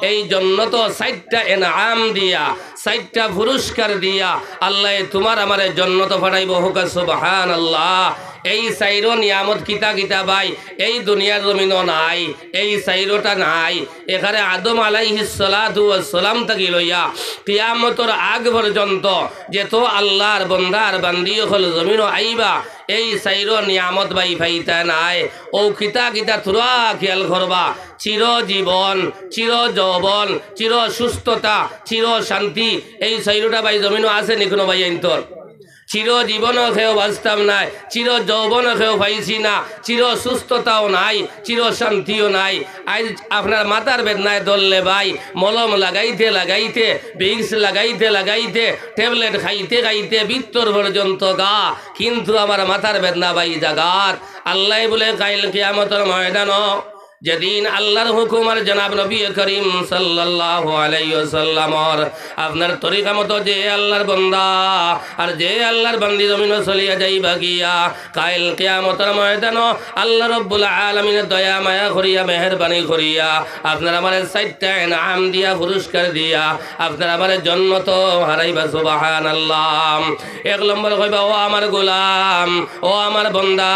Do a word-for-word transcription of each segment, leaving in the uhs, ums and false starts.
এই জন্নত চাইরটা এনাম দিয়া, চাইরটা পুরস্কার দিয়া আল্লায় তুমার আমারে জন্নত পাঠাইবো। কউক্কা সুবহানাল্লাহ। এই চাইরো নিয়ামত কিতা কিতা ভাই, এই দুনিয়ার জমিনো নাই, এই চাইরোটা নাই। এখানে আদম আলাইহিস সালাতু ওয়াস সালাম থাকি লইয়া কিয়ামতর আগ পর্যন্ত যেতো আল্লার বন্দা আর বান্দি অকল জমিনো আইবা, এই চাইরো নিয়ামত ভাই পাইতা নায়। অউ কিতা কিতা থুড়া খিয়াল করবা, চির জীবন, চির যৌবন, চির সুস্থতা, চির শান্তি, এই চাইরোটা ভাই জমিনো আছে নি কুনু ভাইয়াইন্তর? চির জীবনও কেউ বাঁচতাম নায়, চির যৌবনও কেউ পাইছি না, চির সুস্থতাও নাই, চির শান্তিও নাই। আইজ আপনার মাথার বেদনায় ধরলে ভাই, মলম লাগাইতে লাগাইতে, ভিক্স লাগাইতে লাগাইতে, ট্যাবলেট খাইতে খাইতে ভিতর পর্যন্ত ঘা, কিন্তু আমার মাথার বেদনা ভাই জাগাত। আল্লায় বুলে কাইল কিয়ামতর ময়দানো যেদিন আল্লার হুকুম আর জনাব নবী করিম সাল্লাল্লাহু আলাইহি ওয়াসাল্লামর আপনার তরিকা মতো যে আল্লার বন্দা আর যে আল্লার বান্দি জমিনো চলিয়া যাইবা গিয়া, কাইল কিয়ামতর ময়দানো আল্লা রব্বুল আলামিনে দয়া মায়া করিয়া, মেহেরবানি করিয়া আপনার আমারে চাইরটা এনাম দিয়া, পুরস্কার দিয়া আপনার আমারে জন্নত হারাইবা। সুবহানাল্লাহ। এক নম্বর কইবা, "ও আমার গোলাম, ও আমার বন্দা,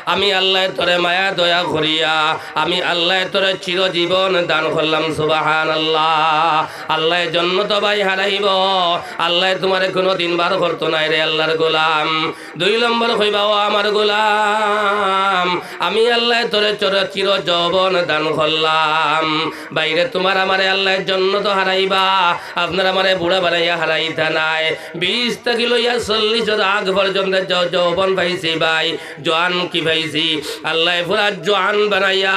আমি আল্লায় তোরে মায়া দয়া করিয়া, আমি আল্লায় তোরে চিরজীবন দান করলাম।" সুবহানাল্লাহ। আল্লায় জন্নত ভাই হারাইবো, আল্লায় তুমারে কুনুদিন বার করতো নায় রে আল্লার গোলাম। দুই নম্বর কইবা, "ও আমার গোলাম, আমি আল্লায় তোরে চর-, চির যৌবন দান করলাম।" ভাইরে, তুমার আমারে আল্লায় জন্নত হারাইবা, আপনার আমারে বুড়া বানাইয়া হারাইতা নায়। বিশ থাকি লইয়া চল্লিশর আগ পর্যন্ত য-, যৌবন পাইছি ভাই, জোয়ান কি পাইছি, আল্লায় পুরা জোয়ান বানাইয়া,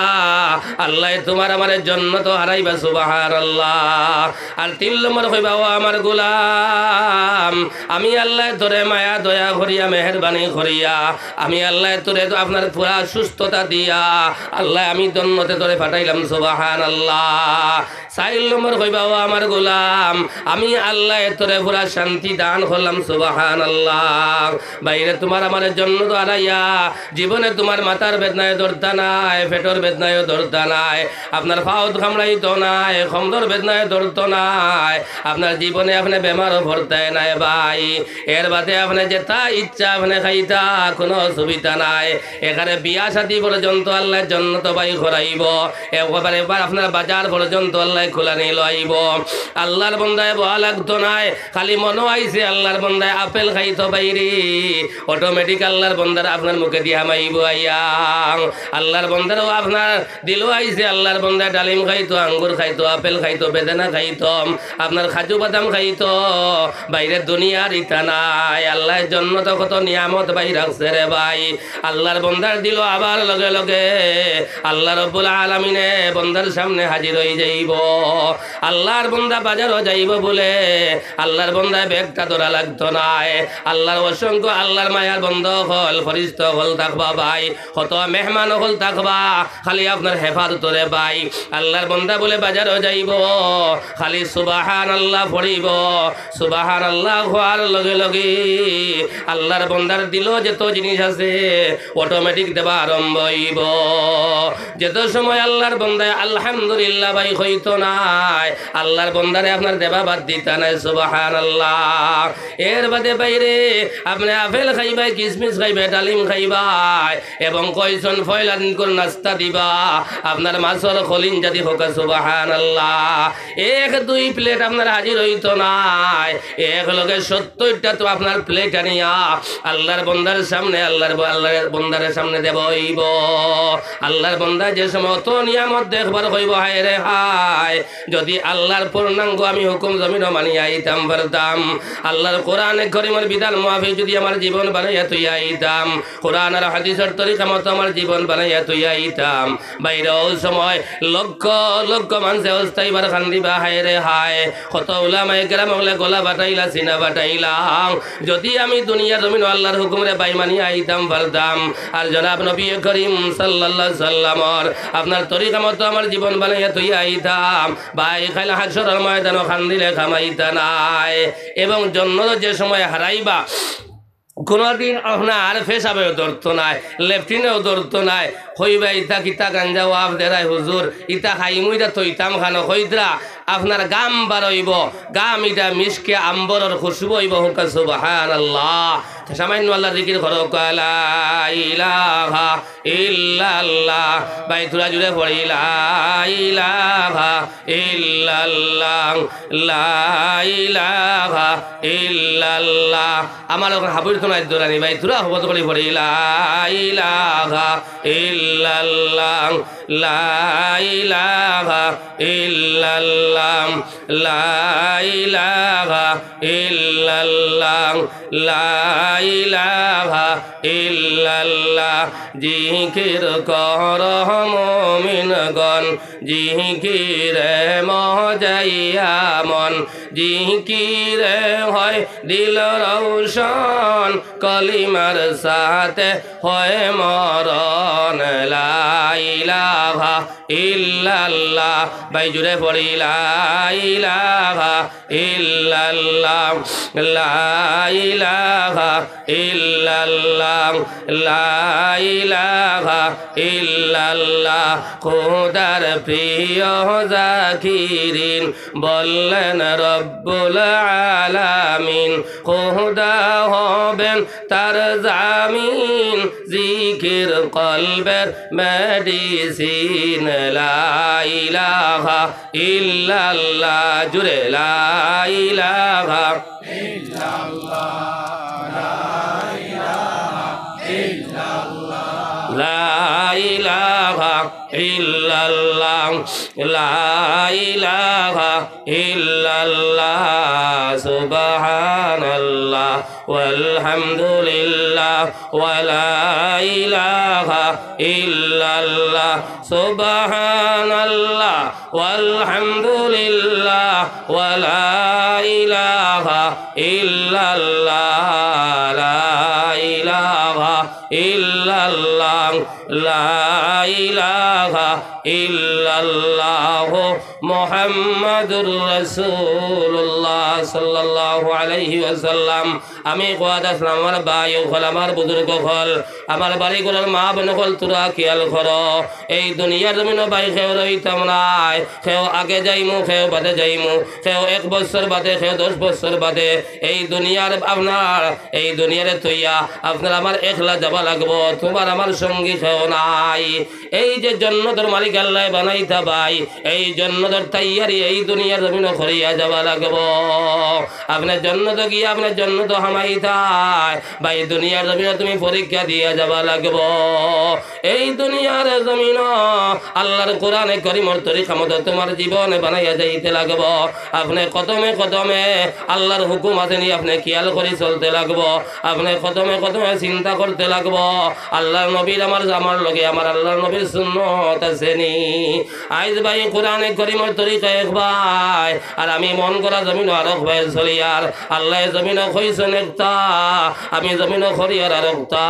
আল্লায় তুমার আমারে জন্নত হারাইবা। সুবহানাল্লাহ। আর তিন নম্বর কইবা, "ও আমার গোলাম, আমি আল্লায় তোরে মায়া দয়া করিয়া, মেহেরবানি করিয়া, আমি আল্লায় তোরে তো আপনার পুরা সুস্থতা দিয়া, আল্লায় আমি জন্নতে তোরে পাঠাইলাম।" সুবহানাল্লাহ। চাইর নম্বর কইবা, "ও আমার গোলাম, আমি আল্লায় তোরে পুরা শান্তি দান করলাম।" সুবহানাল্লাহ। ভাইরে, তুমার আমারে জন্নত হারাইয়া জীবনে তুমার মাথার বেদনায় ধরতা নায়, পেটর বেদনায়ও ধরতা নায়, আপনার পাওত কামড়াইতো নায়, কমরর বেদনায় ধরতো নায়, আপনার জীবনে আপনে বেমারও পড়তায় নায় ভাই। এর বাদে আপনে যেতা ইচ্ছা আপনে খাইতা, কুনু অসুবিধা নায়। এখানে বিয়া শাদি পর্যন্ত আল্লায় জন্নত ভাই করাইবো। একবার, একবার আপনার বাজার পর্যন্ত আল্লায় খুলানি লইবো। আল্লার বন্দায় বওয়া লাগতো নায়, খালি মনো আইছে আল্লার বন্দায় আপেল খাইতো ভাইরে, automatic আল্লার বন্দার আপনার মুখেদি হামাইবো আইয়া। আল্লার বন্দারও আপনার দিলো আইছে আল্লার বন্দায় ডালিম খাইতো, আঙ্গুর খাইতো, আপেল খাইতো, বেদেনা খাইতো, আপনার কাজু বাদাম খাইতো। ভাইরে, দুনিয়ার ইতা নায়, আল্লায় জন্নতো কত নিয়ামত ভাই রাখছে রে ভাই। আল্লার বন্দার দিলো আবার লগে লগে আল্লা রব্বুল আলামিনে বন্দার সামনে হাজির অইযাইবো। আল্লার বন্দা বাজারো যাইবো বুলে আল্লার বন্দায় ব্যাগটা ধরা লাগতো নায়। আল্লার অসংখ্য আল্লার মায়ার বন্দা অকল, ফিরিস্তা অকল থাকবা ভাই, কত মেহমান অকল থাকবা, খালি আপনার হেফাজতো রে ভাই। আল্লার বন্দা বুলে বাজারো যাইবো, খালি সুবহানাল্লাহ পড়িবো। সুবহানাল্লাহ কওয়ার লগে লগে আল্লার বন্দার দিলো যত জিনিস আছে, automatic দেওয়া আরম্ভ অইবো। যত সময় আল্লার বন্দায় আলহামদুলিল্লাহ ভাই কইতো নায়, আল্লার বন্দারে আপনার দেওয়া বাদ দিতা নায়। সুবহানাল্লাহ। এর বাদে ভাইরে, আপনে আপেল খাইবায়, কিশমিশ খাইবায়, ডালিম খাইবায়, এবং কয়জন পয়লা দিন করে নাস্তা দিবা, আপনার মাছর খলিন যদি হোক। সুবহানাল্লাহ। এক দুই প্লেট আপনার হাজির অইতো নায়, এক লগে সত্তরটা তো আপনার প্লেট আনিয়া আল্লার বন্দার সামনে, আল্লার ব-, আল্লার বন্দার সামনে দেওয়া অইবো। আল্লার বন্দা যে সময় অত নিয়ামত দেখবার কইবো, হায় রে হায়, যদি আল্লার পূর্ণাঙ্গ আমি হুকুম জমিনো মানিয়া আইতাম পারতাম, আল্লার কোরআনে করিমর বিধান মুআফিক যদি আমার জীবন বানাইয়া থইয়া আইতাম, কোরআন আর হাদিসর তরিকা মতো আমার জীবন বানাইয়া থইয়া আইতাম, ভাইরে অউ সময় লক্ষ লক্ষ মানষে অস্থাইবার কান্দিবা, হায় রে হায়, কত উলামায়ে কেরাম অকলে গলা ফাটাইলা, সিনা ফাটাইলা। যদি আমি দুনিয়ার জমিনো আল্লার হুকুমরে ভাই মানিয়া আইতাম পারতাম, আর জনাব নবী করিম সাল্লাল্লাহু আলাইহি সাল্লামর আপনার তরিকা মতো আমার জীবন বানাইয়া থইয়া আইতাম, ভাই, কাইল হাশরর ময়দানো কান্দিলে কাম আইতা নায়। এবং জন্নত যে সময় হারাইবা, কুনুদিন আপনার পেশাবেও ধরতো নায়, লেট্রিনেও ধরতো নায়। কইবা, "ইতা কিতা গাঞ্জা ওয়াফ দেরায় হুজুর, ইতা খাইমু, ইতা থইতাম খানো?" কইতরা, "আপনার গাম বারইবো, গাম ইটা মিশকে আম্বরর খুশবু অইবো।" কউক্কা সুবহানাল্লাহ। তে সামাইন্য আল্লার জিকির করউক্কা, লা ইলাহা ইল্লাল্লাহ। ভাই, থুড়া জুরে পড়ি, লা ইলাহা ইল্লাল্লাহ, লা ইলাহা ইল্লাল্লাহ। আমার অখন হাবুর তো নাই দৌড়ানি ভাই, থুড়া হবত করি পড়ি, লা ইলাহা ইল্লাল্লাহ, লা ইলাহা ইল্লাল্লাহ, লা ইলাহা ইল্লাল্লাহ, লা ইলাহা ইল্লাল্লাহ। জিকির কর মুমিনগণ, জিকিরে মজাইয়া মন, জিকিরে হয় দিল রৌশন, কলিমার সাথে হয় মরণ। লা ইলাহা ইল্লাল্লাহ। ভাই জুরে পড়ি, লা ইলাহা ইল্লাল্লাহ, লা ইলাহা ইল্লাল্লাহ, লা ইলাহা ইল্লাল্লাহ। খোদার প্রিয় জাকিরিন বললেন রব্বুল আলামিন, খোদা হবেন তার জামিন, জিকির কলবের মেডিসিন। লা ইলাহা ইল্লাল্লাহ, জুরে লা ইলাহা ইল্লাল্লাহ, লা ইলাহা ইল্লাল্লাহ, লা ইলাহা ইল্লাল্লাহ, লা ইলাহা ইল্লাল্লাহ, সুবহানাল্লাহ, ওয়ালহামদুলিল্লাহ, ওয়ালা ইলাহা ইল্লাল্লাহ, সুবহানাল্লাহ, ওয়ালহামদুলিল্লাহ, ওয়ালা ইলাহা ইল্লাল্লাহ, লা ইলাহা ইল্লাল্লাহ, লা ইলাহা ইল্লাল্লাহ, মুহাম্মাদুর রাসূলুল্লাহ সাল্লাল্লাহু আলাইহি ওয়াসাল্লাম। আমি কওয়াত আছলাম, আমার ভাই অকল, আমার বুজুর্গ অকল, আমার বাড়ি ঘরর মা বোন অকল, থুড়া খিয়াল করো। এই দুনিয়ার জমিনো ভাই কেউ রইতাম নায়, কেউ আগে যাইমু, কেউ বাদে যাইমু, কেউ এক বছর বাদে, কেউ দশ বছর বাদে। এই দুনিয়ার আপনার, এই দুনিয়ারে থইয়া আপনার আমার একলা যাওয়া লাগবো, তুমার আমার সঙ্গী কেউ নাই। এই যে জন্নতর মালিক আল্লায় বানাইতা ভাই, এই জন্নতর তৈয়ারি এই দুনিয়ার জমিনো করিয়া যাওয়া লাগবো। আপনে জন্নতো গিয়া আপনে জন্নতো হামাইতায় ভাই, দুনিয়ার জমিনো তুমি পরীক্ষা দিয়া যাওয়া লাগবো। এই দুনিয়ার জমিনো আল্লার কোরআনে করিমর তরিকা মতো তুমার জীবন বানাইয়া যাইতে লাগবো। আপনে কদমে কদমে আল্লার হুকুম আছে নি, আপনে খিয়াল করি চলতে লাগবো। আপনে কদমে কদমে চিন্তা করতে লাগবো, আল্লার নবীর আমার, আমার লগে আমার আল্লার নবীর সুন্নত আছে নি। আইজ ভাই কোরআনে করিমর তরিকা এক ভাই, আর আমি মন গড়া জমিনো আরক ভাই চলিয়ার। আল্লায় জমিনো কইছইন একটা, আমি জমিনো করিয়ার আরকটা।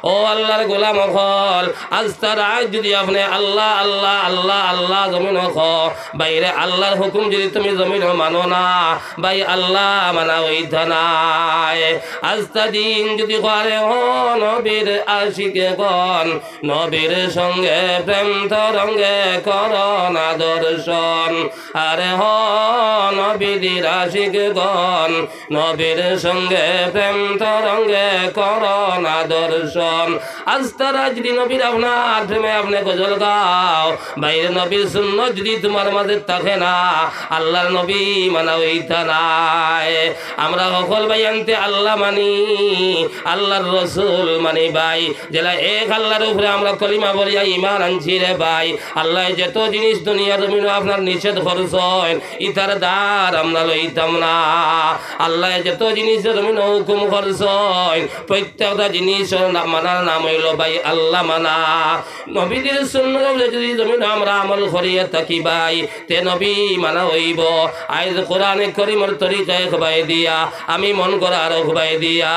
ও আল্লার গোলাম অকল, আস্তা রাইত যুদি আপনে আল্লা, আল্লা, আল্লা, আল্লা জমিনো কও, ভাইরে আল্লার হুকুম যুদি তুমি জমিনো মানো না, ভাই আল্লা মানা অইতা নায়। আস্তা দিন যুদি কও, আরে ও নবীর আশিকগণ, নবীর সঙ্গে প্রেম তরঙ্গে করো না দর্শন। আরে হ নবীজির আশিকগণ, নবীর সঙ্গে প্রেম তরঙ্গে করো না দর্শন। আস্তা রাইত যুদি নবীর আপনার প্রেমে আপনে গজল গাও, ভাইরে নবীর সুন্নত যুদি তুমার মাঝে থাকে না, আল্লার নবী মানা অইতা নায়। আমরা হকল ভাইয়াইন্তে আল্লা মানি, আল্লার রসুল মানি ভাই। যেলা এক আল্লার উপরে আমরা কলিমা পড়িয়া ইমান আনছি রে ভাই। আল্লায় যত জিনিস দুনিয়ার জমিনো আপনার নিষেধ করছইন, ইতার ধার আমরা লইতাম না। আল্লায় যত জিনিস জমিনো হুকুম করছইন, প্রত্যেকটা জিনিস মানার নাম অইলো ভাই আল্লা মানা। নবীজির সুন্নত যুদি জমিনো আমরা আমল করিয়া থাকি ভাই, তে নবী মানা অইবো। আইজ কোরআনে করিমর তরিকা এক ভাই দিয়া, আমি মন গড়া আরক ভাই দিয়া।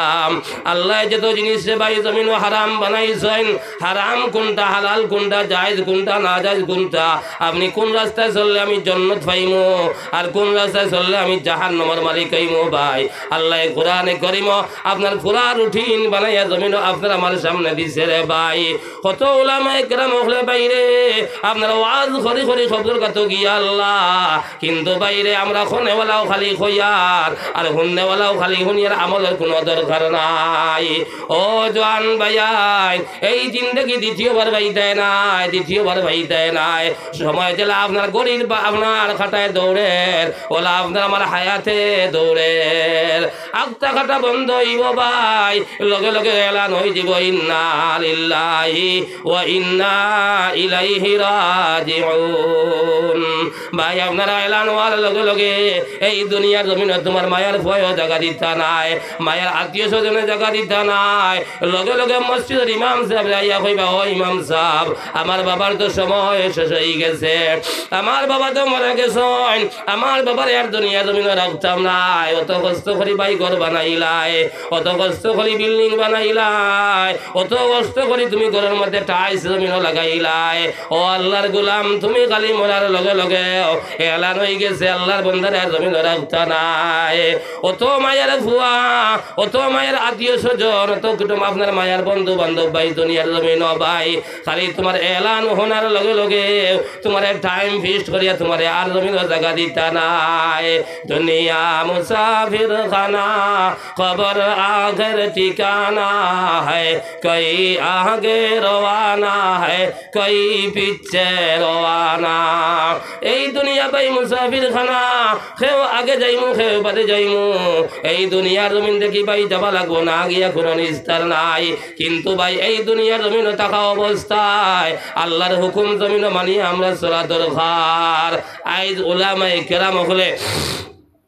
আল্লায় যত জিনিস রে ভাই জমিনো হারাম বানাইছইন, হারাম কুনটা হালাল কুনটা, জায়েজ কুনটা, নাজায়েজ কুনটা, আপনি কুন রাস্তায় চললে আমি জন্নত পাইমু, আর কুন রাস্তায় চললে আমি জাহান্নামর মালিক অইমু। ভাই, আল্লায় কোরআনে করিমো আপনার পুরা রুটিন বানাইয়া জমিনো আপনার আমার সামনে দিছে রে ভাই। কত উলামায়ে কেরাম অকলে ভাইরে, আপনার ওয়াজ করি করি কবরর গাতো গিয়া আল্লাহ, কিন্তু ভাইরে আমরা কনেওয়ালাও খালি কইয়ার, আর হুননেওয়ালাও খালি হুনিয়ার, আমলর কুনু দরকার নাই। ও জোয়ান ভাইয়াইন, এই জিন্দেগি দ্বিতীয়বার পাইতায় নায়, দ্বিতীয়বার পাইতায় নায়। সময় যেলা আপনার ঘড়ির বা আপনার কাটায় দৌড়ের, অউলা আপনার আমার হায়াতে দৌড়ের। আখতা কাটা বন্ধ অইবো ভাই, লগে লগে এলান অইযিবো, "ইন্না লিল্লাহি ওয়া ইন্না ইলাইহি রাজিউন।" ভাই, আপনার এলান অওয়ার লগে লগে এই দুনিয়ার জমিনো তুমার মায়ার ফুয়ায়ও জাগা দিতা নায়, মায়ার আত্মীয় স্বজনে জাগা দিতা নায়। লগে লগে মসজিদর ইমাম সাবরে আইয়া কইবা, "ও ইমাম সাব, আমার বাবার তো সময় শেষ অইগেছে, আমার বাবা তো মরি গেছইন, আমার বাবারে আর দুনিয়ার জমিনো রাখতাম নায়। অত কষ্ট করি ভাই ঘর বানাইলায়, অত কষ্ট করি বিল্ডিং বানাইলায়, অত কষ্ট করি তুমি ঘরর মধ্যে টাইলস জমিনো লাগাইলায়। ও আল্লার গোলাম, তুমি খালি মরার লগে লগে এলান অইগেছে, আল্লার বন্দারে আর জমিনো রাখতা নায়।" অত মায়ার ফুয়া, অত মায়ার আত্মীয় স্বজন, অত কুটুম, আপনার মায়ার বন্ধু বান্ধব ভাই, দুনিয়ার জমিনো ভাই, খালি তুমার এলান হুনার লগে লগে তুমারে টাইম ফিক্সড করিয়া তুমারে আর জমিনো জাগা দিতা নায়। দুনিয়া মুসাফির খানা, কবর আখের ঠিকানা হ্যায়, কই আগে রওয়ানা হ্যায়, কই পিছে রওয়ানা। এই দুনিয়া ভাই মুসাফির খানা, কেউ আগে যাইমু, কেউ বাদে যাইমু। এই দুনিয়ার জমিন থাকি ভাই যাওয়া লাগবো, না গিয়া কুনু নিস্তার নাই। কিন্তু ভাই, এই দুনিয়ার জমিনো থাকা অবস্থায় আল্লার হুকুম জমিনো মানিয়া আমরা চলা দরকার। আইজ উলামায়ে কেরাম অকলে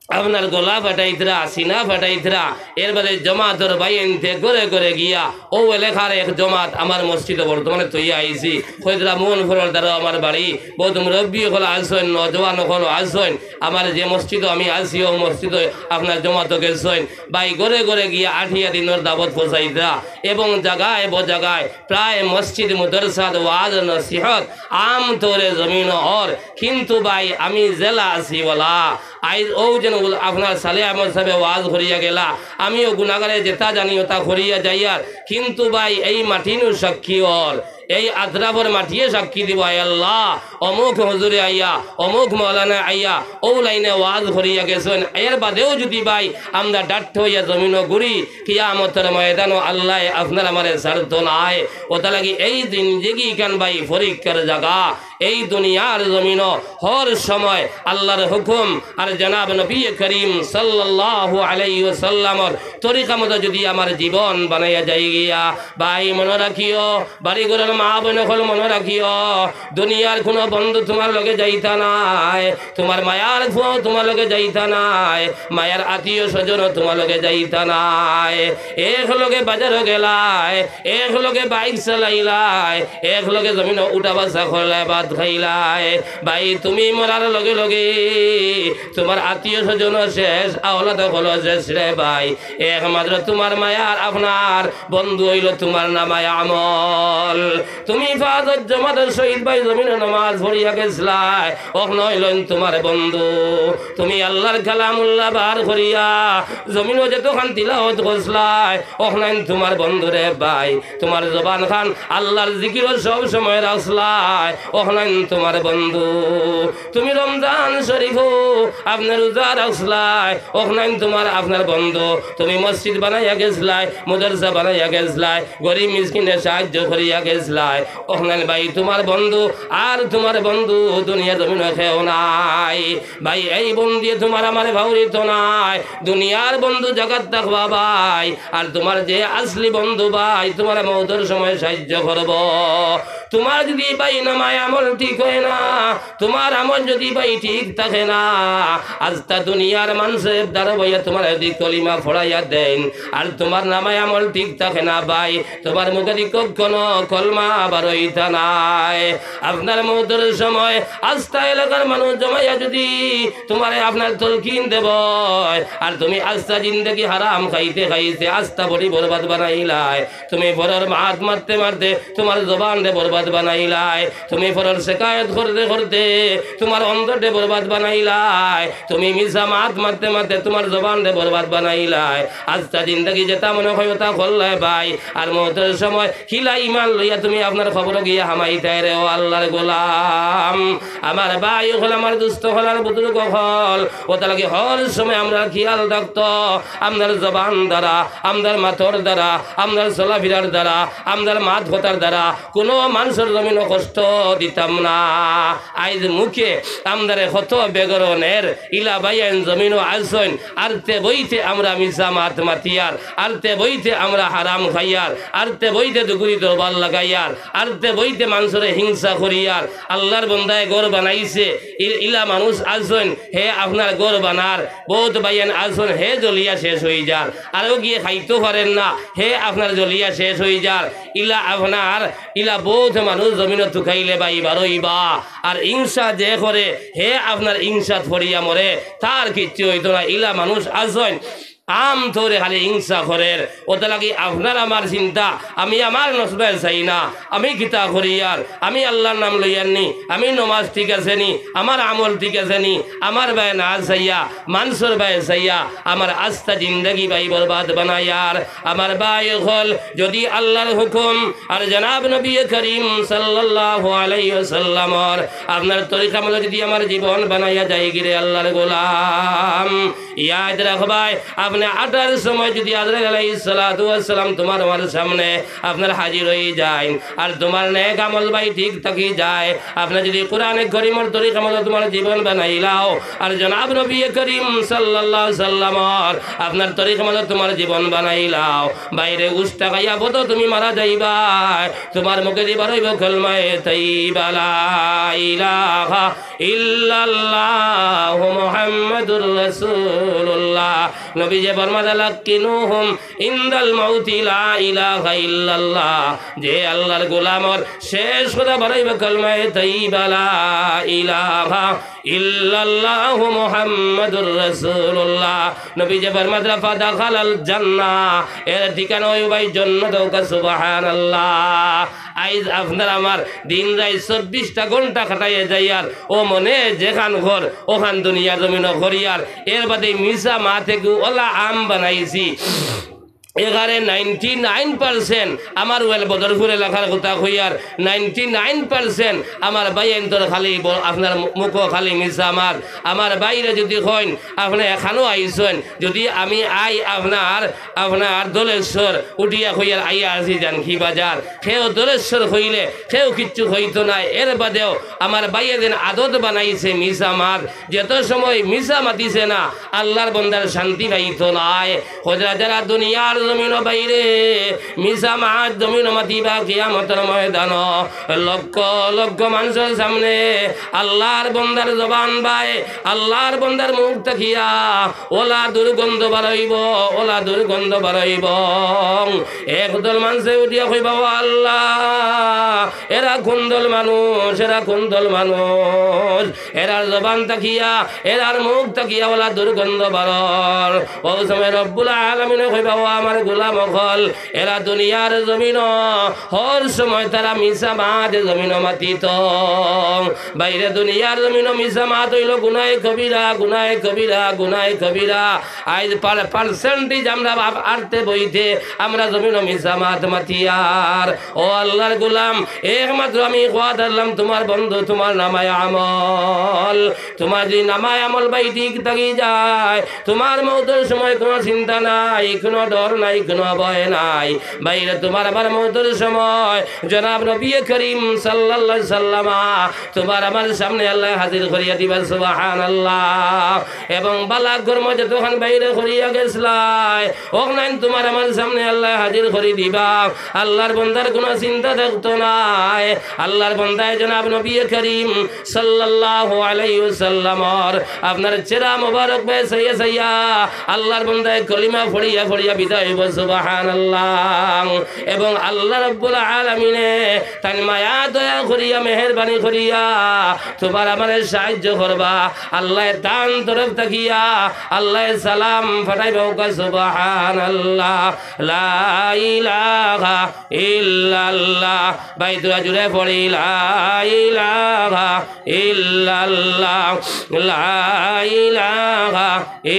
আপনার গলা ফাটাইতরা, সিনা ফাটাইতরা, এর বাদে জমাতর ভাইয়াইন্তে ঘরে ঘরে গিয়া, অউ এলাকার এক জমাত আমার মসজিদো বর্তমানে থইয়া আইছি, কইতরা মোহনপুরর দ্বারো আমার বাড়ি, বউত মুরব্বি অকল আছইন, নওজোয়ান অকল আছইন, আমার যে মসজিদো আমি আছি, অউ মসজিদো আপনার জমাতো গেছইন। ভাই, ঘরে ঘরে গিয়া আটিয়া দিনর দাওয়াত পৌঁছাইতরা এবং জাগায় বজাগায় প্রায় মসজিদ, মাদ্রাসাত ওয়াজ নসিহত আম তৌরে জমিনো অর। কিন্তু ভাই, আমি যেলা আছি অলা, আইজ অউ যেন উল-, আপনার সালেহ আহমদ সাবে ওয়াজ করিয়া গেলা, আমিও গুনাগারে যেতা জানি অতা করিয়া যাইয়ার। কিন্তু ভাই, এই মাটি নু সাক্ষী অর, এই আতরাফর মাটিয়ে সাক্ষী দিবো, "আয় আল্লাহ, অমুক হুজুরে আইয়া, অমুক মৌলানা আইয়া অউ লাইনে ওয়াজ করিয়া গেছইন।" এর বাদেও যুদি ভাই আমরা ডাট্ট অইয়া জমিনো ঘুরি, কিয়ামতর ময়দানো আল্লায় আপনার আমারে ছাড়তো নায়। অতার লাগি এই জিন্দেগি ইখান ভাই পরীক্ষার জাগা। এই দুনিয়ার জমিনো হর সময় আল্লার হুকুম আর জনাব নবী করিম সাল্লাল্লাহু আলাইহি ওয়াসাল্লামর তরিকা মতো যুদি আমার জীবন বানাইয়া যাই গিয়া, ভাই মনো রাখিও, বাড়ি ঘরর মা বইন অকল মনো রাখিও, দুনিয়ার কুনু বন্ধু তুমার লগে যাইতা নায়, তুমার মায়ার ফুয়াও তুমার লগে যাইতা নায়, মায়ার আত্মীয় স্বজনও তুমার লগে যাইতা নায়। এক লগে বাজারো গেলায়, এক লগে বাইক চালাইলায়, এক লগে জমিনো উঠা বসা করলায়, ভাত খাইলায়। ভাই, তুমি মরার লগে লগে তুমার আত্মীয় স্বজনও শেষ, আওলাদ অকলও শেষ রে ভাই। একমাত্র তুমার মায়ার আপনার বন্ধু অইলো তুমার নামায় আমল। তুমি পাঁচ ওয়াক্ত জমাতর সহিত ভাই জমিনো নমাজ পড়িয়া গেছলায়, অখনা অইলাইন তুমার বন্ধু। তুমি আল্লার কালামুল্লাহ বার করিয়া জমিনো যেতখান তিলাওয়াত করছলায়, অখনাইন তুমার বন্ধু রে ভাই। তুমার জবান খান আল্লার জিকিরো সব সময় রাখছলায়, অখনাইন তুমার বন্ধু। তুমি রমজান শরিফো আপনার রোজা রাখছলায়, অখনাইন তুমার আপনার বন্ধু। তুমি মসজিদ বানাইয়া গেছলায়, মাদ্রাসা বানাইয়া গেছলায়, গরিব মিসকিনরে সাহায্য করিয়া গেছলায়, অখনাইন ভাই তুমার বন্ধু। আর তুমার বন্ধু দুনিয়ার জমিনো কেউ নাই। ভাই, এই বন্ধুয়ে তুমার আমারে ফাউরিতো নায়। দুনিয়ার বন্ধু জাগাত থাকবা ভাই, আর তুমার যে আসলি বন্ধু ভাই, তুমার মউতর সময় সাহায্য করবো। তুমার যুদি ভাই নামায় আমল ঠিক অয় না, তুমার আমল যুদি ভাই ঠিক থাকে না, আস্তা দুনিয়ার মানষে দাঁড়া বইয়া তুমার যুদি কলিমা পড়াইয়া দেইন, আর তুমার নামায় আমল ঠিক থাকে না ভাই, তুমার মুখেদি কখনো কলমা বারইতা নায়। আপনার মউতর সময় আস্তা এলাকার মানুষ জমাইয়া যুদি তুমারে আপনার তলকিন দেবো, আর তুমি আস্তা জিন্দেগি হারাম খাইতে খাইতে আস্তা বডি বরবাদ বানাইলায়। তুমি পরর মাত মারতে মারতে তুমার জবানরে বরবাদ বানাইলায়। তুমি পরর শিকায়ত করতে করতে তুমার অন্তররে বরবাদ বানাইলায়। তুমি মিছা মাত মারতে মারতে তুমার জবানরে বরবাদ বানাইলায়। আস্তা জিন্দেগি যেতা মনে কয় অতা করলায় ভাই, আর মউতর সময় কিলা ইমান লইয়া তুমি আপনার কবরো গিয়া হামাইতায় রে ও আল্লার গোলাম। আমার ভাই অকল, আমার দুস্ত অকল, আর বুজুর্গ অকল, অতার লাগি হর সময় আমরার খিয়াল থাকতো, আমরার জবান দ্বারা, আমরার মাতর দ্বারা, আমরার চলাফিরার দ্বারা, আমরার মাত কথার দ্বারা কুনু মানষর জমিনো কষ্ট দিতাম না। আইজ মুখে আমরারে কত বেগরনের ইলা ভাইয়াইন জমিনো আছইন, আরতে বইতে আমরা মিছা মাত মাতিয়ার, আরতে বইতে আমরা হারাম খাইয়ার, আরতে বইতে দুগুরি দরবার লাগাইয়ার, আরতে বইতে মানষরে হিংসা করিয়ার। আল্লার বন্দায় ঘর বানাইছে, ই-, ইলা মানুষ আছইন, হে আপনার ঘর বানার, বউত ভাইয়াইন আছইন, হে জ্বলিয়া শেষ অইযার, আরও গিয়া খাইতো পারের না, হে আপনার জ্বলিয়া শেষ অইযার। ইলা আপনার, ইলা বউত মানুষ জমিনো তুকাইলে ভাই বারইবা। আর হিংসা যে করে, হে আপনার হিংসাত পড়িয়া মরে, তার কিচ্ছু অইতো না। ইলা মানুষ আছইন, আমতরে খালি হিংসা করের। অতার লাগি আপনার আমার চিন্তা, আমি আমার নসবায় চাই না, আমি কিতা করিয়ার, আমি আল্লার নাম লইয়ার নি, আমি নমাজ ঠিক আছে নি, আমার আমল ঠিক আছে নি, আমার বায় না চাইয়া, মানষর বায় চাইয়া, আমার আস্তা জিন্দেগি ভাই বরবাদ বানাইয়ার। আমার ভাই অকল, যুদি আল্লার হুকুম আর জনাব নবী করিম সাল্লাল্লাহু আলাইহি ওয়াসাল্লামর আপনার তরিকা মতো যুদি আমার জীবন বানাইয়া যায়গি রে আল্লার গোলাম, ইয়াদ রাখবায়, আপনে আটার সময় যুদি আজরাইল আলাইহিস সালাতু ওয়াস সালাম তুমার আমার সামনে আপনার হাজির অইযাইন, আর তুমার নেক আমল ভাই ঠিক থাকি যায়, আপনে যুদি কোরআনে করিমর তরিকা মতো তুমার জীবন বানাইলাও, আর জনাব নবী করিম সাল্লাল্লাহু আলাইহি ওয়াসাল্লামর আপনার তরিকা মতো তুমার জীবন বানাইলাও, ভাইরে গুস্তা খাইয়া বতো তুমি মারা যাইবায়, তুমার মুখেদি বারইবো কলমায়ে তৈয়বা, লা ইলাহা ইল্লাল্লাহু মুহাম্মাদুর রাসূলুল্লাহ। নবীজি ফরমাইলা, লাক্কিনুহুম ইনদাল মাউতি লা ইলাহা ইল্লাল্লাহ। যে আল্লার গোলামর শেষ কথা বারইবো কলমায়ে তৈয়বা, লা ইলাহা ইল্লাল্লাহু মুহাম্মাদুর রাসূলুল্লাহ। নবীজি ফরমাইলা, ফাদাখালাল জান্নাহ। এর ঠিকানা অইবো ভাই জন্নত। কউক্কা সুবহানাল্লাহ। আইজ আপনার আমার দিন রাইত চব্বিশটা ঘন্টা কাটাইয়া যাইয়ার, ও মনে যেখান ঘর, ওখান দুনিয়ার জমিনো করিয়ার, এর বাদে মিছা মাত এগু অলা আম বানাইছি। এখানে নাইনটি নাইন পার্সেন্ট আমার ওয়েল বদরপুর এলাকার কথা কইয়ার, নাইনটি নাইন পার্সেন্ট আমার ভাইয়াইন্তর খালি ব-, আপনার মু-, মুখো খালি মিছা মাত। আমার ভাইরে যুদি কইন, আপনে এখানো আইছইন, যুদি আমি আই আপনার আপনার দলেশ্বর উঠিয়া কইয়ার আইয়া আছি জানকী বাজার। কেউ দলেশ্বর কইলে কেউ কিচ্ছু কইতো নায়। এর বাদেও আমার ভাইয়ে যেন আদত বানাইছে মিছা মাত। যত সময় মিছা মাতিছে না, আল্লার বন্দার শান্তি পাইতো নায়। হজরা যারা দুনিয়ার জমিনো ভাইরে মিছা মাত জমিনো মাতিবা কিয়ামতর ময়দানো লক্ষ লক্ষ মানষর সামনে আল্লার বন্দার জবান বায়, আল্লার বন্দার মুখ থাকিয়া অলা দুর্গন্ধ বারইবো, অলা দুর্গন্ধ বারইবো। একদল মানষে উঠিয়া কইবা, "ও আল্লাহ, এরা কুন দল মানুষ, এরা কুন দল মানুষ?" এরার জবান থাকিয়া, এরার মুখ থাকিয়া অলা দুর্গন্ধ বারর। অউ সময় রব্বুল আলামিনে কইবা, "ও আমার গোলাম অকল, এরা দুনিয়ার জমিনো হর সময় তারা মিছা মাত জমিনো মাতিতো।" ভাইরে, দুনিয়ার জমিনো মিছা মাত অইলো গুনায়ে কবিরা, গুনায়ে কবিরা, গুনায়ে কবিরা। আইজ পার-, পার্সেন্টেজ আমরা বাপ আরতে বইতে আমরা জমিনো মিছা মাত মাতিয়ার। ও আল্লার গোলাম, একমাত্র আমি কওয়াত আরলাম তুমার বন্ধু, তুমার নামায়ে আমল। তুমার যুদি নামায়ে আমল ভাই ঠিক থাকি যায়, তুমার মউতর সময় কুনু চিন্তা নাই, কুনু ডর নাই, কুনু ভয় নাই। ভাইরে, তুমার আমার মউতর সময় জনাব নবী করিম সাল্লাল্লাহু আলাইহি সাল্লামা তুমার আমার সামনে আল্লায় হাজির করিয়া দিবা, সুবহানাল্লাহ। এবং বালা কর্ম যতখান ভাইরে করিয়া গেছলায়, অখান তুমার আমার সামনে আল্লায় হাজির করি দিবা। আল্লার বন্দার কুনু চিন্তা থাকতো নায়। আল্লার বন্দায় জনাব নবী করিম সাল্লাল্লাহু আলাইহি ওয়াসাল্লামর আপনার চেহারা মোবারক বায় চাইয়া চাইয়া আল্লার বন্দায় কলিমা পড়িয়া পড়িয়া বিদায় সুবহানাল্লাহ। এবং আল্লাহ রাব্বুল আলামিনে তাইন মায়া দয়া করিয়া, মেহেরবানি করিয়া তুমার আমারে সাহায্য করবা। আল্লায় তান তরফ থাকিয়া আল্লায় সালাম পাঠাইবা। কউক্কা সুবহানাল্লাহ। লা ইলাহা ইল্লাল্লাহ। ভাই, থুড়া জুরে পড়ি, লা ইলাহা ইল্লাল্লাহ, লা ইলাহা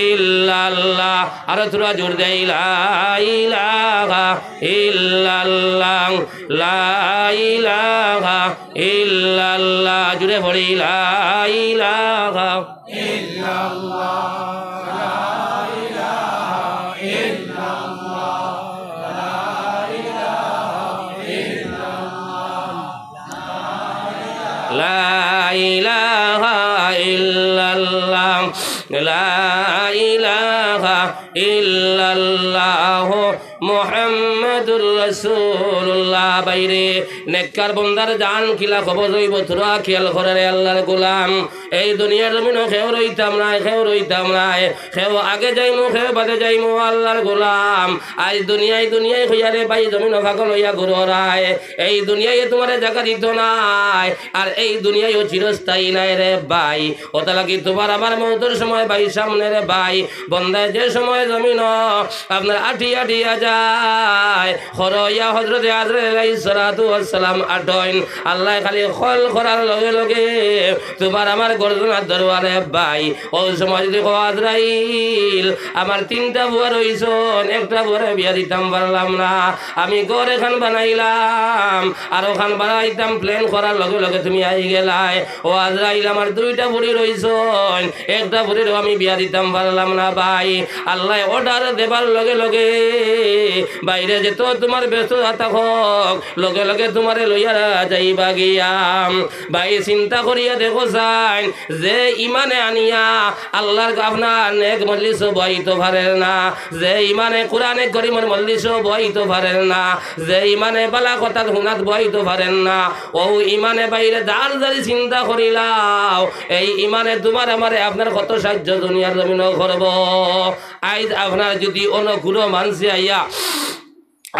ইল্লাল্লাহ। আরো থুড়া জুর দেই, লা ইলাহা ইল্লাল্লাহ, লা ইলাহা ইল্লাল্লাহ। জুরে পড়ি, লা ইলাহা ইল্লাল্লাহ, লা ইলাহা ইল্লাল্লাহ, লা ইলাহা ইল্লাল্লাহ। লা ইলাহা ইল্লাল্লাহ, লা ইলাহা ইল্লাল্লাহ, মুহাম্মাদুর রাসূলুল্লাহ। ভাইরে, নেককার বন্দার জান কিলা কবজ অইবো, থুড়া খিয়াল করো রে আল্লাহর গোলাম। এই দুনিয়ার জমিনো কেউ রইতাম নায়, কেউ রইতাম নায়, কেউ আগে যাইমু, কেউ বাদে যাইমু, আল্লাহর গোলাম। আইজ দুনিয়ায়, দুনিয়ায় কইয়া রে ভাই, জমিনো পাগল অইয়া ঘুররায়। এই দুনিয়ায় তুমারে জাগা দিতো নায়, আর এই দুনিয়ায়ও চিরস্থায়ী নায় রে ভাই। অতার লাগি তুমার আমার মউতর সময় ভাই সামনে রে ভাই। বন্দায় যে সময় জমিনো আপনার আটিয়া আটিয়া যায়, খড়ো অইয়া হযরতে আজরাইল আলাইহিস সালাতু ওয়াস সালাম আটইন। আল্লায় খালি কল করার লগে লগে তুমার আমার গর্দনার দরওয়ারে ভাই। অউ সময় যুদি কও, আজরাইল, আমার তিনটা পুয়া রইছইন, একটা পুয়ারে বিয়া দিতাম পারলাম না, আমি ঘর এখান বানাইলাম, আর অখান বানাইতাম plan করার লগে লগে তুমি আই গেলায়। ও আজরাইল, আমার দুইটা ফুড়ি রইছইন, একটা ফুড়িরেও আমি বিয়া দিতাম পারলাম না ভাই। আল্লায় order দেবার লগে লগে, ভাইরে, যেত তুমার ব্যস্ততা থাকউক, লগে লগে তুমারে লইয়া যাইবা গিয়া। ভাই, চিন্তা করিয়া দেখো চাইন, যে ইমানে আনিয়া আল্লাহর আপনার নেক মজলিসো বইতো পারের না, যে ইমানে কোরআনে করিমর মজলিসো বইতো পারের না, যে ইমানে বালা কথা হুনাত বইতো পারের না, অউ ইমানে ভাইরে যার যারি চিন্তা করিলাও, এই ইমানে তুমার আমারে আপনার কত সাহায্য দুনিয়ার জমিনো করবো। আইজ আপনার যুদি অন্য কুনু মানষে আইয়া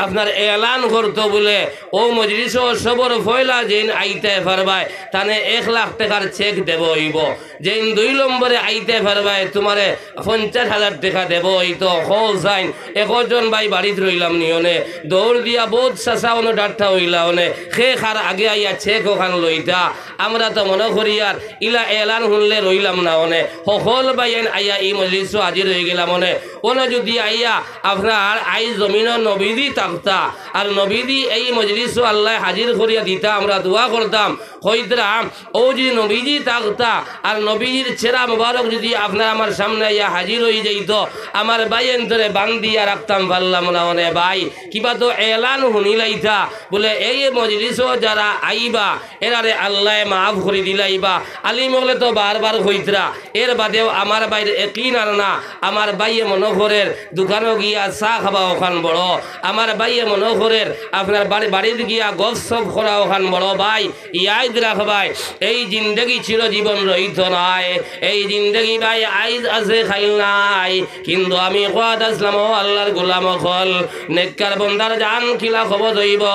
আপনার এলান করতো বুলে, অউ মজলিসো সবর পয়লা যেইন আইতায় পারবায়, তানে এক লাখ টেকার cheque দেবো অইবো। যেইন দুই নম্বরে আইতায় পারবায়, তুমারে পঞ্চাশ হাজার টেকা দেবো অইতো। কও চাইন, একজন ভাই বাড়িত রইলাম নি অনে, দৌড় দিয়া বউত চাচা অনো ডাট্টা অইলা অনে, কে কার আগে আইয়া cheque অখান লইতা। আমরা তো মনো করিয়ার ইলা এলান হুনলে রইলাম না অনে, হকল ভাইয়াইন আইয়া ই মজলিসো হাজির অইগেলাম অনে। অনো যুদি আইয়া আপনার আইজ জমিনো নবীজি থাকতা, আর নবীজি এই মজলিসো আল্লায় হাজির করিয়া দিতা, আমরা দোয়া করতাম, কইতরাম, অউ যুদি নবীজি থাকতা, আর নবীজির চেহারা মোবারক যুদি আপনার আমার সামনে আইয়া হাজির অইযাইতো, আমার ভাইয়াইন্তরে বান্দিয়া রাখতাম পারলাম না অনে ভাই। কিবা তো এলান হুনিলাইতা, বুলে, এই মজলিসো যারা আইবা, এরারে আল্লায় মাফ করি দিলাইবা। আলিম অকলে তো বারবার কইতরা, এর বাদেও আমার ভাইর একিন আর না, আমার ভাইয়ে মনো করের দোকানো গিয়া চা খাবা অখান বড়, আমার ভাইয়ে মনো করের আপনার বাড়ি, বাড়িত গিয়া গফসফ করা অখান বড়। ভাই, ইয়াদ রাখবায়, এই জিন্দেগি চিরজীবন রইতো নায়, এই জিন্দেগি ভাই আইজ আছে, কাইল নাই। কিন্তু আমি কওয়াত আছলাম, ও আল্লাহর গোলাম অকল, নেককার বন্দার জান কিলা কবজ অইবো,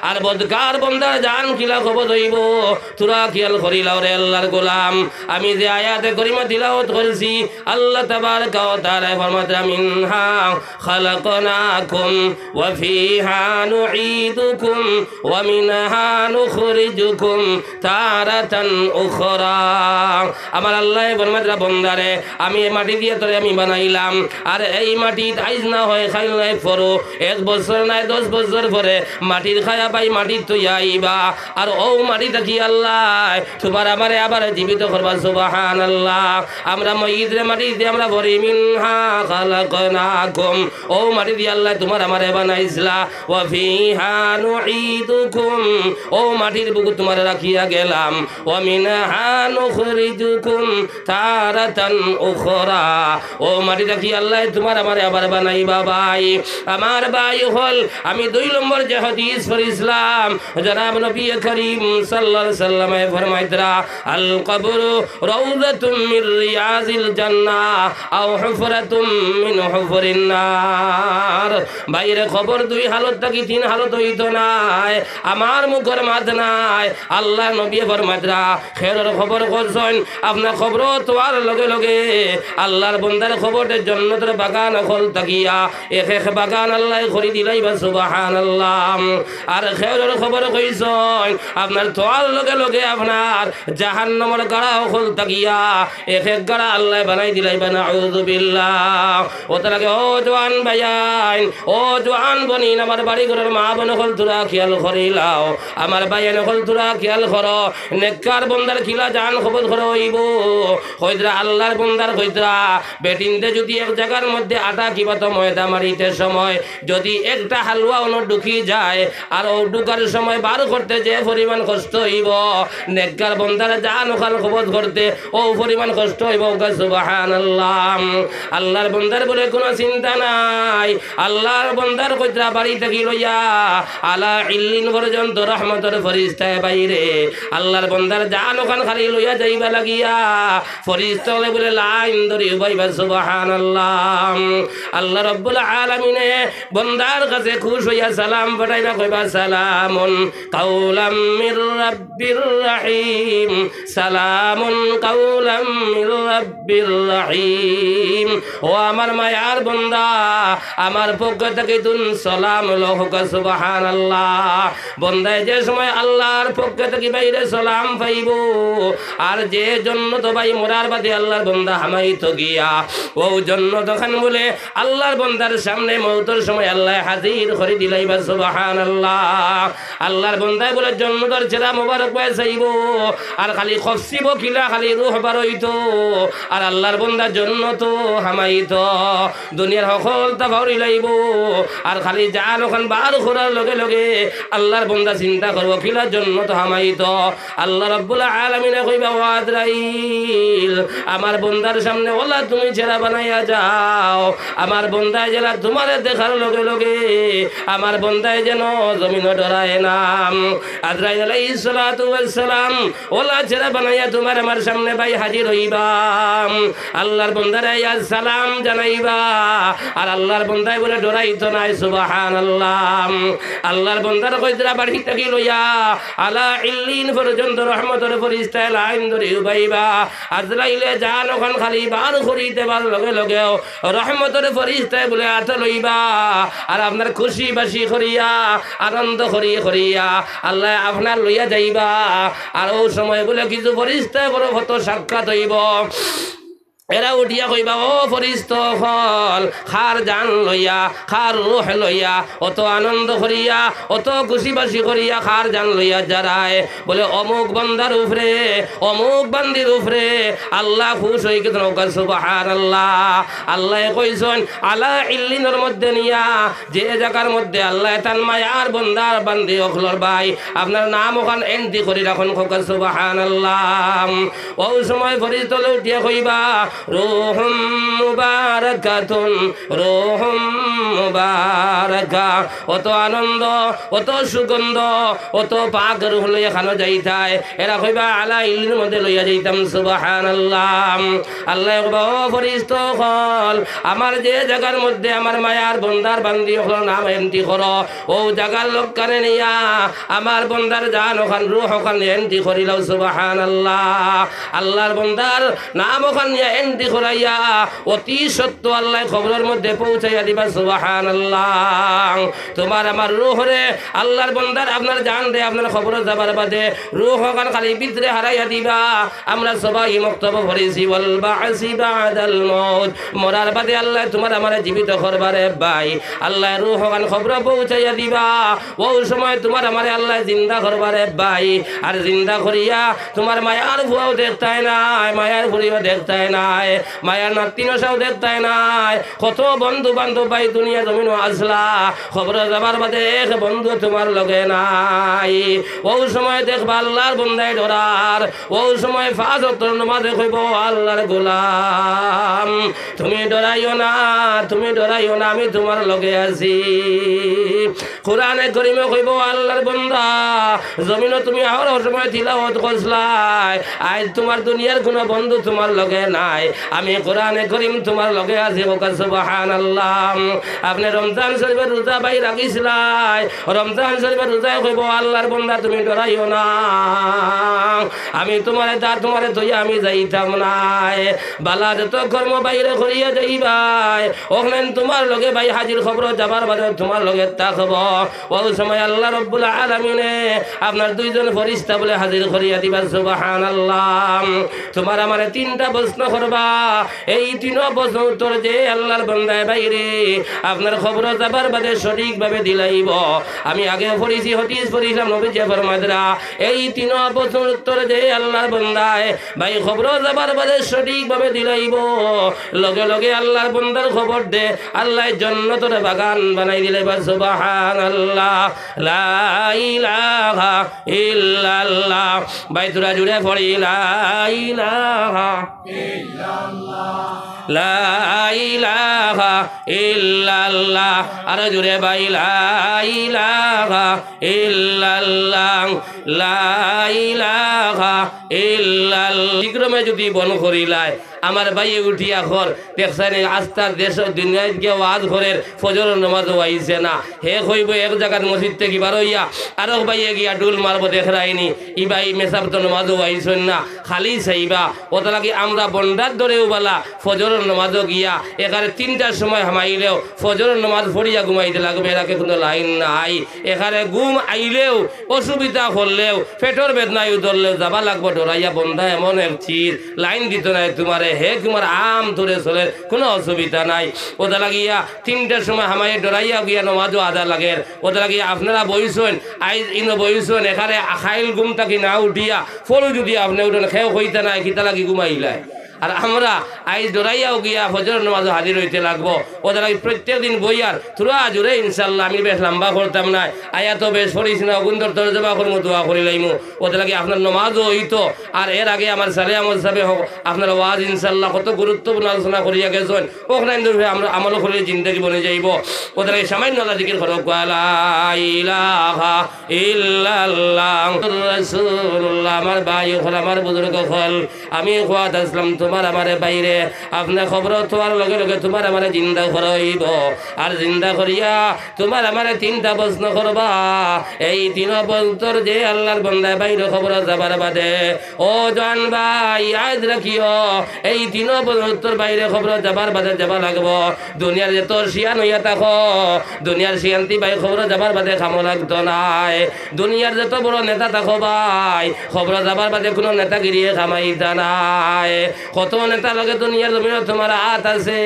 আর বদকার বন্দার জান কিলা কবজ অইবো, থুড়া খিয়াল করিলাও রে আল্লাহর গোলাম। আমি যে আয়াতে করিমা তিলাওয়াত করছি, আল্লাহ তাবারাকা ওয়া তাআলায় ফরমাইতরা, মিনহা খালাকনাকুম ওয়া ফিহা নুঈদুকুম ওয়া মিনহা নুখরিজুকুম তারাতান উখরা। আমার আল্লায় ফরমাইতরা, বন্দারে, আমি এই মাটি দিয়া তোরে আমি বানাইলাম, আর এই মাটিত আইজ না হয় কাইল নাই পরু, এক বছর নাই দশ বছর পরে মাটির কায়া ভাই মাটিত তুই আইবা, আর অউ মাটি থাকি আল্লায় তুমার আমারে আবার জীবিত করবা। সুবহানাল্লাহ। আমরা মইয়িতরে মাটি দিয়া আমরা পড়ি, মিনহা খালাকনাকুম, অউ মাটি দিয়া আল্লায় তুমার আমারে বানাইছলা। ওয়া ফিহা নুঈদুকুম, অউ মাটির বুকু তুমারে রাখিয়া গেলাম। ওয়া মিনহা নুখরিজুকুম তারাতান উখরা, অউ মাটি থাকি আল্লায় তুমার আমারে আবার বানাইবা। ভাই, আমার ভাই অকল, আমি দুই নম্বর যে হাদিস পড়ছিলাম, জনাব নবী করিম সাল্লাল্লাহু আলাইহি ওয়াসাল্লামে ফরমাইতরা, আল কবরু রাউযাতুম মির রিয়াজিল জান্নাহ আও হুফরাতুম মিন হুফুরিন নার। ভাইরে, খবর দুই হালত থাকি তিন হালত অইতো নায়, আমার মুখর মাত নায়। আল্লার নবীয়ে ফরমাইতরা, খেরর খবর কইছইন, আপনার খবর তোয়ার লগে লগে আল্লার বন্দার খবরে জন্নতর বাগান অকল থাকিয়া এক এক বাগান আল্লায় করি দিলাইবা, সুবহানাল্লাহ। আর খেরর খবর কইছইন, আপনার তোয়ার লগে লগে আপনার জাহান্নামর গাড়া অকল থাকিয়া এক এক গাড়া আল্লায় বানাই দিলাইবা, নাউজুবিল্লাহ। অতার লাগি ও জোয়ান ভাইয়াইন, ও জোয়ান বইনাইন, আমার বাড়ি ঘরর মা বইন অকল থুড়া খিয়াল করিলাও, আমার ভাইয়াইন অকল থুড়া খিয়াল করো। নেককার বন্দার কিলা জান কবজ করা অইবো। কইতরা আল্লার বন্দার কইতরা, বেটিন্তে যুদি এক জাগার মধ্যে আটা কিবা তো ময়দা মারিতে সময় যুদি একটা হালুয়া অনো ঢুকি যায়, আর অউ ঢুকার সময় বার করতে যে পরিমাণ কষ্ট অইবো, নেককার বন্দার জান অখান কবজ করতে অউ পরিমাণ কষ্ট অইবো। কউক্কা সুবহানাল্লাহ। আল্লার বন্দার বুলে কুনু চিন্তা নাই। আল্লার বন্দার কইতরা বাড়ি থাকি লইয়া আলা ইল্লিন পর্যন্ত রহমতর ফিরিস্তায় ভাইরে, আল্লার বন্দার জান অখান খালি লইয়া যাইবা লাগিয়া ফিরিস্তা অকলে বুলে লাইন ধরি উবাইবা, সুবহানাল্লাহ। আল্লাহ রাব্বুল আলামিনে বন্দার কাছে খুশ অইয়া সালাম পাঠাইবা, কইবা, সালামুন কাওলাম মির রাব্বির রাহিম, সালামুন কাওলাম মির রাব্বির রাহিম। ও আমার মায়ার বন্দা, আমার পক্ষ থাকি তুন সালাম লও, কউক্কা সুবহানাল্লাহ। বন্দায় যে সময় আল্লার পক্ষ থাকি ভাইরে সালাম পাইবো, আর যে জন্নত ভাই মরার বাদে আল্লার বন্দা হামাইতো গিয়া, অউ জন্নত খান বুলে আল্লার বন্দার সামনে মউতর সময় আল্লায় হাজির করি দিলাইবা, সুবহানাল্লাহ। আল্লার বন্দায় বুলে জন্নতর চেহারা মোবারক ভাই চাইবো, আর খালি খসিবো কিলা, খালি রুহ বার অইতো, আর আল্লার বন্দা জন্নতো হামাইতো। দুনিয়ার হকলতা ফাউরিলাইবো, আর খালি জান অখান বার করার লগে লগে আল্লার বন্দা চিন্তা করবো কিলা জন্নতো হামাইতো। আল্লাহ রাব্বুল আলামিনে কইবা, ও আজরাইল, আমার বন্দার সামনে অলা তুমি চেহারা বানাইয়া যাও, আমার বন্দায় যেলা তুমারে দেখার লগে লগে আমার বন্দায় যেন জমিনো ডরায় না। আজরাইল আলাইহিস সালাতু ওয়াস সালাম অলা চেহারা বানাইয়া তুমার আমার সামনে ভাই হাজির অইবা। আল্লার বন্দারে আইয়া সালাম জানাইবা, আর আল্লার বন্দায় বুলে ডরাইতো নায়, সুবহানাল্লাহ। আল্লার বন্দার কইতরা বাড়ি থাকি লইয়া আলা ইল্লিন পর্যন্ত রহমতর ফিরিস্তায় লাইন ধরি উবাইবা। আজরাইলে জান অখান খালি বার করি দেবার লগে লগেউ রহমতর ফিরিস্তায় বুলে আতো লইবা, আর আপনার খুশি বাসি করিয়া, আনন্দ করি করিয়া আল্লায় আপনার লইয়া যাইবা। আর অউ সময় বুলে কিছু ফিরিস্তায় বড় কত সাক্ষাৎ অইবো। এরা উঠিয়া কইবা, ও ফিরিস্তা অকল, কার জান লইয়া, কার রুহ লইয়া, অত আনন্দ করিয়া, অত খুশি বাসি করিয়া কার জান লইয়া যারায়? বুলে, অমুক বন্দার উপরে, অমুক বান্দির উপরে আল্লাহ খুশ অইগেছইন। কউক্কা সুবহানাল্লাহ। আল্লায় কইছইন, আলা ইল্লিনর মধ্যে নিয়া, যে জাগার মধ্যে আল্লায় তান মায়ার বন্দার বান্দি অকলর ভাই আপনার নাম অখান entry করি রাখইন। কউক্কা সুবহানাল্লাহ। অউ সময় ফিরিস্তা অকলে উঠিয়া কইবা, রুহুম মুবারাকাতুন, রুহুম মুবারাকা। অত আনন্দ, অত সুগন্ধ, অত পাক রুহ লইয়া কানো যাইতায়। এরা কইবা, আলা ইল্লিনর মধ্যে লইয়া যাইতাম। সুবহানাল্লাহ। আল্লায় কইবা, ও ফিরিস্তা অকল, আমার যে জাগার মধ্যে আমার মায়ার বন্দার বান্দি অকলর নাম entry করো, অউ জাগার লোকখানে নিয়া আমার বন্দার জান অখান, রুহ অখান entry করিলাও। সুবহানাল্লাহ। আল্লার বন্দার নাম অখান নিয়া entry করাইয়া অতি সত্ত্ব আল্লায় কবরর মধ্যে পৌঁছাইয়া দিবা। সুবহানাল্লাহ। তুমার আমার রুহরে, আল্লার বন্দার আপনার জানরে আপনার কবরো যাবার বাদে রুহ অখান খালি ভিতরে হারাইয়া দিবা। আমরা সবাই মক্তবো পড়ছি, ওয়াল বা'সি বা'দাল মাউত। মরার বাদে আল্লায় তুমার আমারে জীবিত করবা রে ভাই। আল্লায় রুহ অখান কবরো পৌঁছাইয়া দিবা। অউ সময় তুমার আমারে আল্লায় জিন্দা করবা রে ভাই। আর জিন্দা করিয়া তুমার মায়ার ফুয়াও দেখতায় নায়, মায়ার ফুড়িও দেখতায় নায়, মায়ার নাতিন অসাও দেখতায় নায়। কত বন্ধু বান্ধব ভাই দুনিয়া জমিনো আছলা, কবরো যাবার বাদে এক বন্ধু তুমার লগে নাই। অউ সময় দেখবা আল্লার বন্দায় ডরার, অউ সময় পাঁচ ওয়াক্তর নমাজে কইবো, আল্লার গোলাম, তুমি ডরাইও না, তুমি ডরাইও না, আমি তুমার লগে আছি। কোরআনে করিমে কইবো, আল্লার বন্দা, জমিনো তুমি আওয়ার সময় তিলাওয়াত করছলায়, আইজ তুমার দুনিয়ার কুনু বন্ধু তুমার লগে নাই, আমি কোরআনে করিম তুমার লগে আছি। কউক্কা সুবহানাল্লাহ। আপনে রমজান শরীফর রোজা ভাই রাখিছলায়, রমজান শরীফর রোজায় কইবো, আল্লার বন্দা, তুমি ডরাইও না, আমি তুমারে দা-, তুমারে থইয়া আমি যাইতাম নায়। বালা যত কর্ম বাইরে করিয়া যাইবায়, অখনাইন তুমার লগে ভাই হাজির, কবরো যাবার বাদে তুমার লগে থাকবো। অউ সময় আল্লাহ রব্বুল আলামিনে আপনার দুইজন ফিরিস্তা বুলে হাজির করিয়া দিবা। সুবহানাল্লাহ। তুমার আমারে তিনটা প্রশ্ন করবা, এই তিনো প্রশ্নর উত্তর যে আল্লার বন্দায় ভাইরে আপনার কবরো যাবার বাদে সঠিকভাবে দিলাইবো। আমি আগে পড়ছি, হাদিস পড়ছিলাম, নবীজি ফরমাইরা, এই তিনো প্রশ্নর উত্তর যে আল্লার বন্দায় ভাই কবরো যাবার বাদে সঠিকভাবে দিলাইবো, লগে লগে আল্লার বন্দার কবররে আল্লায় জন্নতর বাগান বানাই দিলাইবা। সুবহানাল্লাহ, লা ইলাহা ইল্লাল্লাহ। ভাই, থুড়া জুরে পড়ি, লা ইলাহা, লা ইলাহা ইল্লাল্লাহ। আরো জুরে ভাই, লা ইলাহা ইল্লাল্লাহ, লা ইলাহা ইল্লাল্লাহ। শীঘ্রমে যদি বন্ধ করিলায়, আমার ভাইয়ে উঠিয়া কর, দেখছাইন, আস্তা দেশ দুনিয়াত গিয়া ওয়াজ করের, ফজরর নমাজও আইছে না। হে কইবো এক জাগাত মসজিদ থাকি বার অইয়া আরক ভাইয়ে গিয়া ঢুল মারবো, দেখরায়নি, ই ভাই মেসাব তো নমাজও আইছইন না, খালি চাইবা। অতার লাগি আমরা বন্দার ধরেও বালা ফজরর নমাজও গিয়া একেবারে তিনটার সময় হামাইলেও ফজরর নমাজ পড়িয়া ঘুমাইতে লাগবো, এর আগে কুনু লাইন নাই। একেবারে ঘুম আইলেও, অসুবিধা করলেও, পেটর বেদনায় ধরলেও যাবা লাগবো ডরাইয়া। বন্দা এমন এক চিজ, লাইন দিতো নায় তুমারে, হে তুমার আম ধরে চলের, কুনু অসুবিধা নাই। অতার লাগিয়া তিনটার সময় হামাইয়া ডরাইয়া গিয়া নমাজও আদা লাগের। অতার লাগিয়া আপনারা বইছইন, আইজ ইনো বইছইন, একেবারে আখাইল ঘুম থাকি না উঠিয়া ফরু যদি আপনে উঠইন, কেউ কইতা নায় কিতা লাগি ঘুমাইলায়। আর আমরা আইজ ডরাইয়াও গিয়া ফজরর নমাজও হাজির অইতে লাগবো। অতার লাগি প্রত্যেক দিন বইয়ার থুড়া জুরে ইনশাআল্লাহ, আমি বেশ লম্বা করতাম নায়, আয়াতও বেশ পড়ছি না, অগুইন্তর তর্জমা করমু, দোয়া করিলাইমু। অতার লাগি আপনার নমাজও অইতো। আর এর আগে আমার সালে আহমদ সাবে হক, আপনার ওয়াজ ইনশাআল্লাহ কত গুরুত্বপূর্ণ আলোচনা করিয়া গেছইন। অখনাইন ধরে আমরা আমল করলে জিন্দেগি বনি যাইবো। অতার লাগি সামান্য আল্লাহ জিকির করো, লা ইলাহা ইল্লাল্লাহ রাসূলুল্লাহ। আমার ভাই অকল, আমার বুজুর্গ অকল, আমি কওয়াত আছলাম তুমার আমারে ভাইরে, আপনে কবরো থওয়ার লগে লগে তুমার আমারে জিন্দা করা অইবো। আর জিন্দা করিয়া তুমার আমারে তিনটা প্রশ্ন করবা। এই তিনো প্রশ্নর উত্তর যে আল্লার বন্দায় ভাইরে কবরো যাবার বাদে, ও জোয়ান ভাই, ইয়াদ রাখিও, এই তিনো প্রশ্নর উত্তর ভাইরে কবরো যাবার বাদে যাবা লাগবো। দুনিয়ার যত শিয়ান অইয়া থাকো, দুনিয়ার শিয়ান্তি ভাই কবরো যাবার বাদে কামো লাগতো নায়। দুনিয়ার যত বড় নেতা থাকো ভাই, কবরো যাবার বাদে কুনু নেতাগিরিয়ে কামাইতা নায়। কত নেতার লগে দুনিয়ার জমিনো তুমার আত আছে,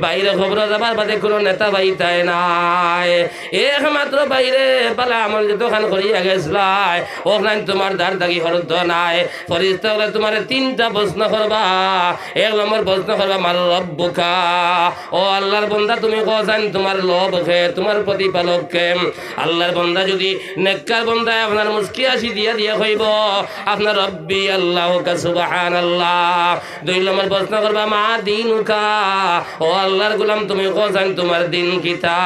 ভাইরে কবরো যাবার বাদে কুনু নেতা পাইতায় নায়। একমাত্র ভাইরে বালা আমল যতখান করিয়া গেছলায়, অখান তুমার ধার থাকি হরতো নায়। ফিরিস্তা অকলে তুমারে তিনটা প্রশ্ন করবা। এক নম্বর প্রশ্ন করবা, মান রব্বুকা? ও আল্লার বন্দা, তুমি কও চাইন তুমার রব কে, তুমার প্রতিপালক কে? আল্লার বন্দা যদি নেককার বন্দায় আপনার মুচকি হাসি দিয়া দিয়া কইবো, আপনার রব্বি আল্লাহ। সুবহানাল্লাহ। দুই নম্বর প্রশ্ন করবা, মা দীনুকা? ও আল্লার গোলাম, তুমি কও চাইন তুমার দিন কিতা?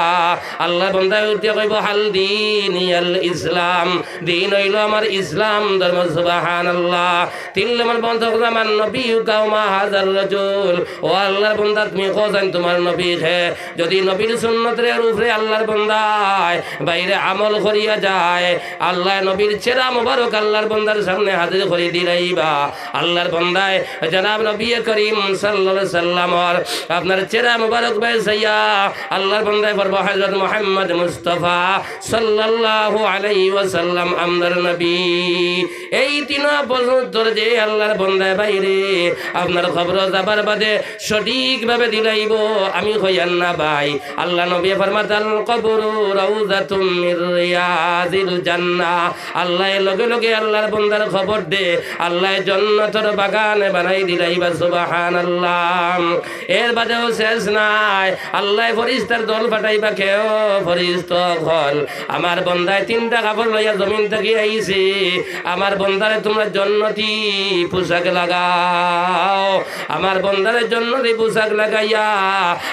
আল্লার বন্দায় উঠিয়া কইবো, হাল দীনিয়াল ইসলাম, দিন অইলো আমার ইসলাম ধর্ম। সুবহানাল্লাহ। তিন নম্বর প্রশ্ন করবা, মান নবিয়ুকা ওয়া মা হাযার রাজুল? ও আল্লার বন্দা, তুমি কও চাইন তুমার নবী কে? যদি নবীর সুন্নতর উপরে আল্লার বন্দায় ভাইরে আমল করিয়া যায়, আল্লায় নবীর চেহারা মোবারক আল্লার বন্দার সামনে হাজির করি দিলাইবা। আল্লার বন্দায় জনাব নবী করিম সাল্লাল্লাহু আলাইহি সাল্লামর আপনার চেহারা মোবারক ভাই চাইয়া আল্লার বন্দায় পড়বো, হযরত মুহাম্মদ মুস্তাফা সাল্লাল্লাহু আলাইহি ওয়াসাল্লাম আমরার নবী। এই তিনো প্রশ্নর উত্তর যে আল্লার বন্দায় ভাইরে আপনার কবরো যাবার বাদে সঠিকভাবে দিলাইবো, আমি কইয়ার না ভাই। আল্লার নবী ফরমাইন, আল কবরু রাউযাতুম মির রিয়াদিল জান্নাহ। আল্লায় লগে লগে আল্লার বন্দার কবররে আল্লায় জন্নতর বাগান বানাই দিলাইবা, সুবহানাল্লাহ। এর বাদেও শেষ নাই, আল্লায় ফিরিস্তার দল পাঠাইবা। কেউ ফিরিস্তা অকল, আমার বন্দায় তিনটা কাপড় লইয়া জমিন থাকি আইছে, আমার বন্দারে তুমরা জন্নতি পোশাক লাগাও, আমার বন্দারে জন্নতি পোশাক লাগাইয়া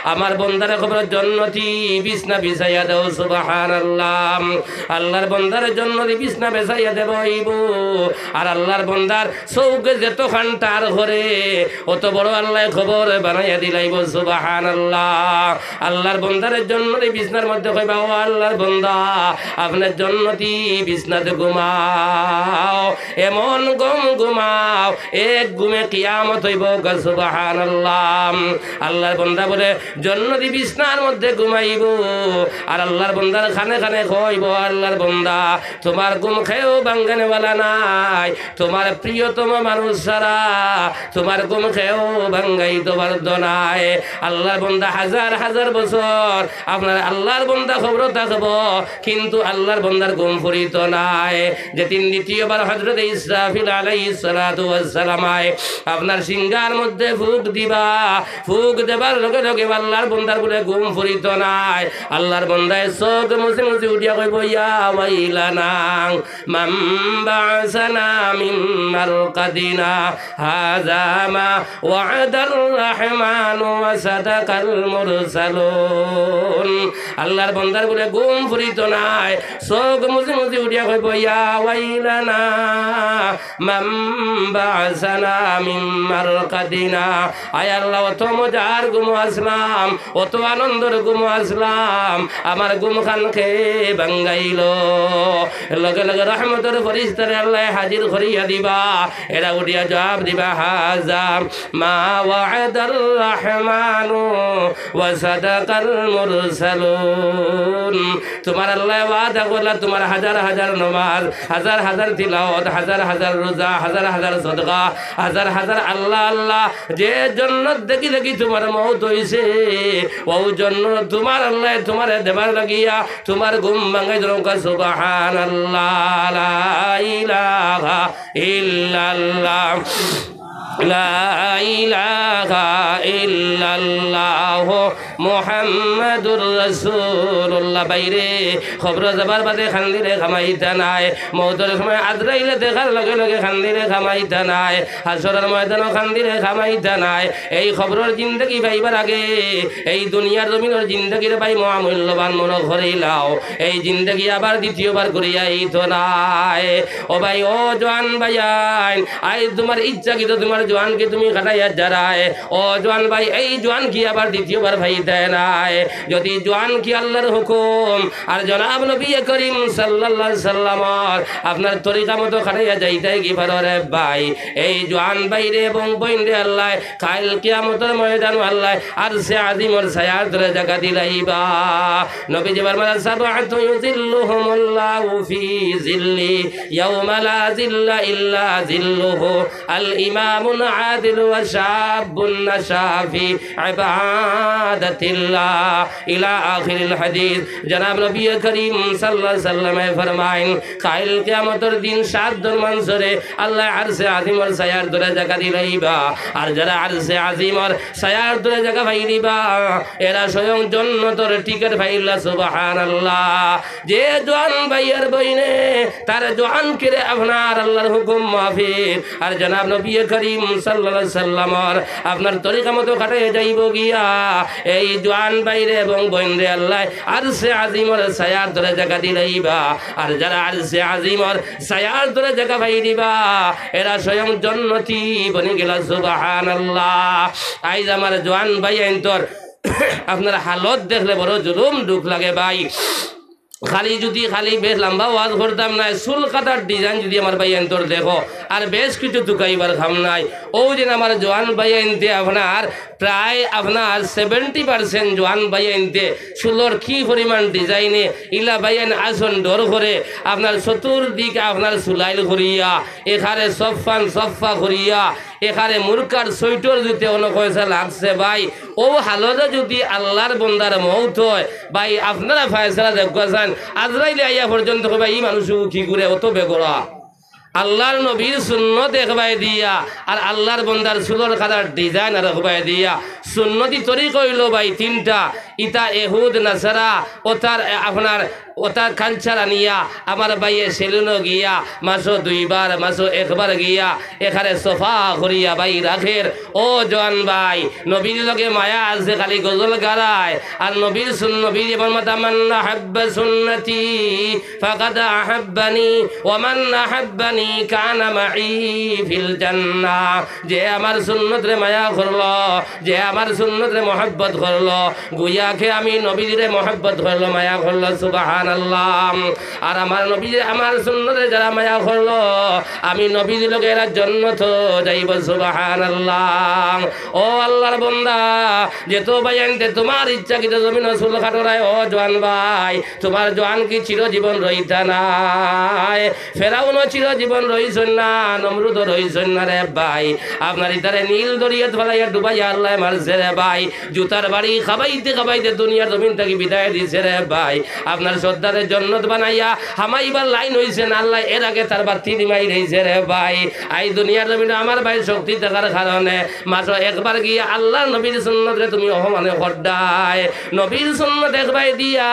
আমার বন্দারে কবরো জন্নতি বিছনা বিছাইয়া দেও, সুবহানাল্লাহ। আল্লাহর বন্দারে জন্নতি বিছনা বিছাইয়া দেওয়া অইবো। আর আল্লাহর বন্দার চউখে যতখান টার করে, অত বড় আল্লায় কবর বানাইয়া দিলাইবো, সুবহানাল্লাহ। আল্লাহর বন্দারে জন্নতি বিছনার মধ্যে কইবা, "ও আল্লাহর বন্দা, আপনে জন্নতি বিছনাত ঘুমাও, এমন ঘুম ঘুমাও, এক ঘুমে কিয়ামত অইবো গা।" সুবহানাল্লাহ। আল্লাহর বন্দা বলে, "জন্নতি বিছনার মধ্যে ঘুমাইবো।" আর আল্লাহর বন্দার কানে কানে কইবো, "আল্লাহর বন্দা, তুমার ঘুম কেউ ভাঙ্গানেওয়ালা নাই, তুমার প্রিয়তম মানুষ ছাড়া তুমার ঘুম কেউ ভাঙ্গাইতো পারতো নায়।" আল্লাহর বন্দা হাজার হাজার বছর আপনার আল্লাহর বন্দা কবরো থাকবো, কিন্তু আল্লাহর বন্দার ঘুম ফুরিতো নায়। যেদিন দ্বিতীয়বার হযরত ইসরাফিল আলাইহিস সালাতু ওয়াস সালাম আয়, আপনার সিঙ্গার মধ্যে ফুক দিবা, ফুক দেবার লগে লগে আল্লাহর বন্দার বুলে ঘুম ফুরিতো নায়। আল্লাহর বন্দায় চউখ মুছি মুছি উঠিয়া কইবো, "ইয়া ওয়াইলানা, মান বাআসানা মিন মারকাদিনা, হাযা মা ওয়াআদার রাহমানু ওয়া সাদাকাল মুরসালুন।" আল্লাহর বন্দার বুলে ঘুম ফুরিতো নায়, চউখ মুছি মুছি উঠিয়া কইবো, "ইয়া ওয়াইলানা, মান বাআসানা মিন মারকাদিনা।" আয় আল্লাহ, অত মজার ঘুমো আছলাম, অত আনন্দর ঘুমো আছলাম, আমার ঘুমখান কে ভাঙ্গাইলো? লগে লগে রহমতর ফিরিস্তারে আল্লায় হাজির করিয়া দিবা, এরা উঠিয়া জবাব দিবা, "হাযা মা ওয়াআদার রাহমানু ওয়া সাদাকাল মুরসালুন।" তুমার আল্লায় ওয়াদা করলা, তুমার হাজার হাজার নমাজ, হাজার হাজার তিলাওয়াত, হাজার হাজার রোজা, হাজার হাজার সদকা, হাজার হাজার আল্লাহ আল্লাহ, যে জন্নত দেখি দেখি তুমার মউত অইছে, অউ জন্নত তুমার আল্লায় তুমারে দেবার লাগিয়া তুমার ঘুম ভাঙ্গাই দিলাম। সুবহানাল্লাহ, লা ইলাহা ইল্লাল্লাহ। লা ইলাহা ইল্লাল্লাহ মুহাম্মাদুর রাসূলুল্লাহ। ভাইরে, কবরো যাবার বাদে কান্দিলে কামাইতা নায়, মউতর সময় আজরাইলে দেখার লগে লগে কান্দিলে কামাইতা নায়, হাশরর ময়দানো কান্দিলে কামাইতা নায়। এই কবরর জিন্দেগি পাইবার আগে এই দুনিয়ার জমিনর জিন্দেগিরে ভাই মহামূল্যবান মনো করিলাও। এই জিন্দেগি আবার দ্বিতীয়বার ঘুরিয়া আইতো নায়। ও ভাই, ও জোয়ান ভাইয়াইন, আইজ তুমার ইচ্ছাকৃত তুমার জোয়ানকি তুমি কাটাইয়া যারায়। ও জোয়ান ভাই, এই জোয়ানকি আবার দ্বিতীয়বার পাইতায় নায়। যদি জোয়ানকি আল্লাহর হুকুম আর জনাব নবী করিম সাল্লাল্লাহু আলাইহি সাল্লামর আপনার তরিকা মতো কাটাইয়া যাইতায় কি পারো রে ভাই, এই জোয়ান ভাইরে এবং বইনরে আল্লায় কাইল কিয়ামতর ময়দানো আল্লায় আরশে আজিমর ছায়ার তলে জাগা দিলাইবা। নবীজি ফরমাইলা, "সাবআতুন ইউযিল্লুহুমুল্লাহু ফি জিল্লি ইয়াউমা লা জিল্লা ইল্লা জিল্লুহু, আল ইমামুল আদিল ওয়া শাবুন নাশা ফি ইবাদাতিল্লাহ।" ইলা আখিরিল হাদিস। জনাব নবী করিম সাল্লাল্লাহু আলাইহি সাল্লামে ফরমাইন, কাইল কিয়ামতর দিন সাত ধরন মানষরে আল্লায় আরশে আজিমর ছায়ার তলে জাগা দিলাইবা। আর যারা আরশে আজিমর ছায়ার তলে জাগা পাইলিবা, এরা স্বয়ং জন্নতর টিকিট পাইলা। সুবহানাল্লাহ। যে জোয়ান ভাই আর বইনে তার জোয়ানকিরে আপনার আল্লাহর হুকুম মাফিক আর জনাব নবী করিম সাল্লাল্লাহু আলাইহি সাল্লামর আপনার তরিকা মতো কাটাইয়া যাইবো গিয়া, এই জোয়ান ভাইরে এবং বইনরে আল্লায় আরশে আজিমর ছায়ার তলে জাগা দিলাইবা। আর যারা আরশে আজিমর ছায়ার তলে জাগা পাইলিবা, এরা স্বয়ং জন্নতি বনিগেলা। সুবহানাল্লাহ। আইজ আমার জোয়ান ভাইয়াইন্তর আপনার হালত দেখলে বড় জুলুম দুখ লাগে ভাই। খালি যদি খালি বেশ লম্বা ওয়াজ করতাম নায়, চুল কাটার design যদি আমার ভাইয়াইন্তর দেখো, আর বেশ কিছু তুকাইবার কাম নাই। অউ দিন আমার জোয়ান ভাইয়াইন্তে আপনার প্রায় আপনার seventy percent জোয়ান ভাইয়াইন্তে চুলর কি পরিমাণ design-এ ইলা ভাইয়াইন আসন ডর করে আপনার চতুর্দিকে আপনার চুলাইল করিয়া, এখানে সফান সফা করিয়া, এখানে মুরকার সৈটর জুতে অনো কয়সা লাগছে ভাই। অউ হালতে যদি আল্লাহর বন্দার মউত অয় ভাই, আপনারা ফয়সালা দেখবা চাইন, আজরাইলে আইয়া পর্যন্ত কইবা, "ই মানুষ কি করে অত বেগরা?" আল্লার নবীর সুন্নত একবায় দিয়া, আর আল্লার বন্দার চুলর কালার design আরকবায় দিয়া। সুন্নতি তরিকা অইলো ভাই তিনটা, ইতা এহুদ নাসারা, অতার, এ, আপনার অতার culture আনিয়া, আমার ভাইয়ে সেলুনো গিয়া, মাসো দুইবার, মাসো একবার গিয়া, এখানে সফা করিয়া ভাই রাখের। ও জোয়ান ভাই, নবীর লগে মায়া আছে, খালি গজল গারায়। আর নবীর সুন-, নবীর যেমন মাতা, "মান আহাব্বা সুন্নতি ফাকাদ আহাব্বানি, ওয়া মান আহাব্বানি কানা মাই ফিল জান্নাহ।" যে আমার সুন্নতরে মায়া করলো, যে আমার সুন্নতরে মহব্বত করলো, গুয়াকে আমি নবীরে মহব্বত করলো, মায়া করলো, সুবহানাল্লাহ। আর আমার নবীরে, আমার সুন্নতরে যারা মায়া করলো, আমি নবীর লগে এরা জন্নত যাইবো, সুবহানাল্লাহ। ও আল্লার বন্দা, যেতো ভাইয়াইন্তে তুমার ইচ্ছাকৃত জমিনো চুল কাটরায়, ও জোয়ান ভাই, তুমার জোয়ানকি চিরজীবন রইতা নায়। ফেরাউনও চিরজীবন রইছইন না, নমরুদও রইছইন না রে ভাই। আপনার ইতারে নীল দরিয়াত ফালাইয়া ডুবাইয়া আল্লায় মারছে রে ভাই। জুতার বাড়ি খাবাইতে খাবাইতে দুনিয়ার জমিন থাকি বিদায় দিছে রে ভাই। আপনার সর্দারে জন্নত বানাইয়া হামাইবার লাইন অইছে না, আল্লায় এর আগে তার বাত্তি নিমাই রইছে রে ভাই। আইজ দুনিয়ার জমিনো আমার ভাই শক্তি থাকার কারণে মাসো একবার গিয়া আল্লার নবীর সুন্নতরে তুমি অপমান কররায়। নবীর সুন্নত একবায় দিয়া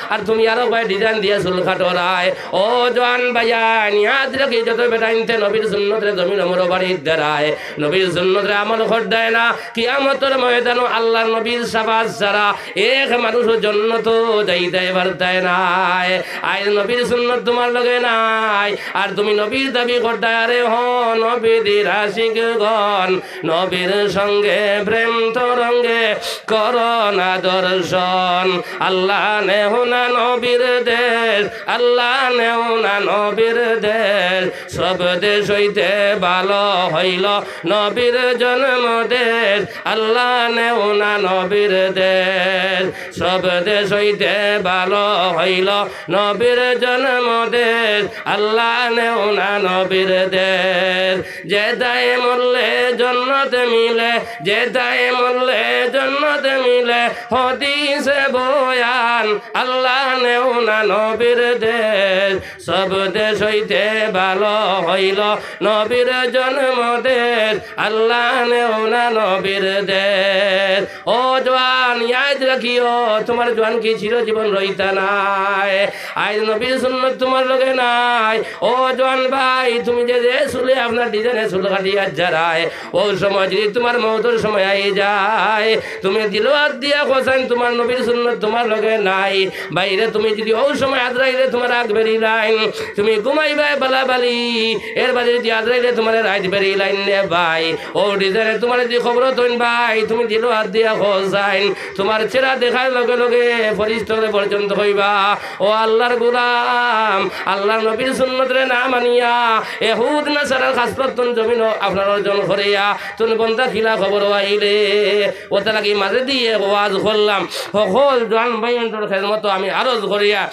আর তুমি আরকবায় design দিয়া চুল কাটরায়। ও জোয়ান ভাইয়াইন, ইয়াদ রাখি, যত বেটাইন্তে নবীর সুন্নতরে জমিনো মুড়ো বাড়ি দেরায়, নবীর সুন্নতরে আমল কররায় না, কিয়ামতর ময়দানো আল্লার নবীর শাফাআত ছাড়া এক মানুষও জন্নতো যাইতায় পারতায় নায়। আইজ নবীর সুন্নত তুমার লগে নাই, আর তুমি নবীর দাবি কররায়, আরে হ নবীর আশিকগণ, নবীর সঙ্গে প্রেম তরঙ্গে করো না দর্শন। আল্লাহ নেও না নবীর দেশ, আল্লাহ নেও না নবীর দেশ। সব দেশ হইতে ভালো হইল নবীর জন্ম দেশ। আল্লাহ নেও না নবীর দেশ, সব দেশ হইতে ভালো হইল নবীর জন্ম দেশ। আল্লাহ নেও না নবীর দেশ। যেথায় মরলে জন্নত মিলে, যেথায় মরলে জন্নত মিলে, হাদিসে বয়ান। আল্লাহ নেও না নবীর দেশ, সব দেশ হইতে ভালো হইল নবীর জন্ম দেশ। আল্লাহ নেও না নবীর দেশ। ও জোয়ান, ইয়াদ রাখিও, তুমার জোয়ানকি চিরজীবন রইতা নায়। আইজ নবীর সুন্নত তুমার লগে নাই। ও জোয়ান ভাই, তুমি যে, যে চুলে আপনার design-এ চুল কাটিয়া যারায়, অউ সময় যদি তুমার মউতর সময় আই যায়, তুমি দিলো আত দিয়া কছাইন, তুমার নবীর সুন্নত তুমার লগে নাই। ভাইরে, তুমি যদি অউ সময় আজরাইলে তুমার আগ বেরিলাইন, তুমি ঘুমাইবায় বালা বালি, এর বাদে যদি আজরাইলে তুমারে রাইত বেরিলাইন রে ভাই, অউ design-এ তুমারে যদি কবরো থইন ভাই, তুমি দিলো আত দিয়া কছাইন, তুমার চেহারা দেখার লগে লগে ফিরিস্তা অকলে পর্যন্ত কইবা, ও আল্লার গোলাম, আল্লার নবীর সুন্নতরে না মানিয়া, এহুদ নাসারার খাসলতন জমিনো আপনার অর্জন করিয়া, তুন বন্দা কিলা কবরো আইলে। অতার লাগি মাঝেদি ওয়াজ করলাম, হকল জোয়ান ভাইয়াইন্তর খেদমতো আমি আরজ করিয়া,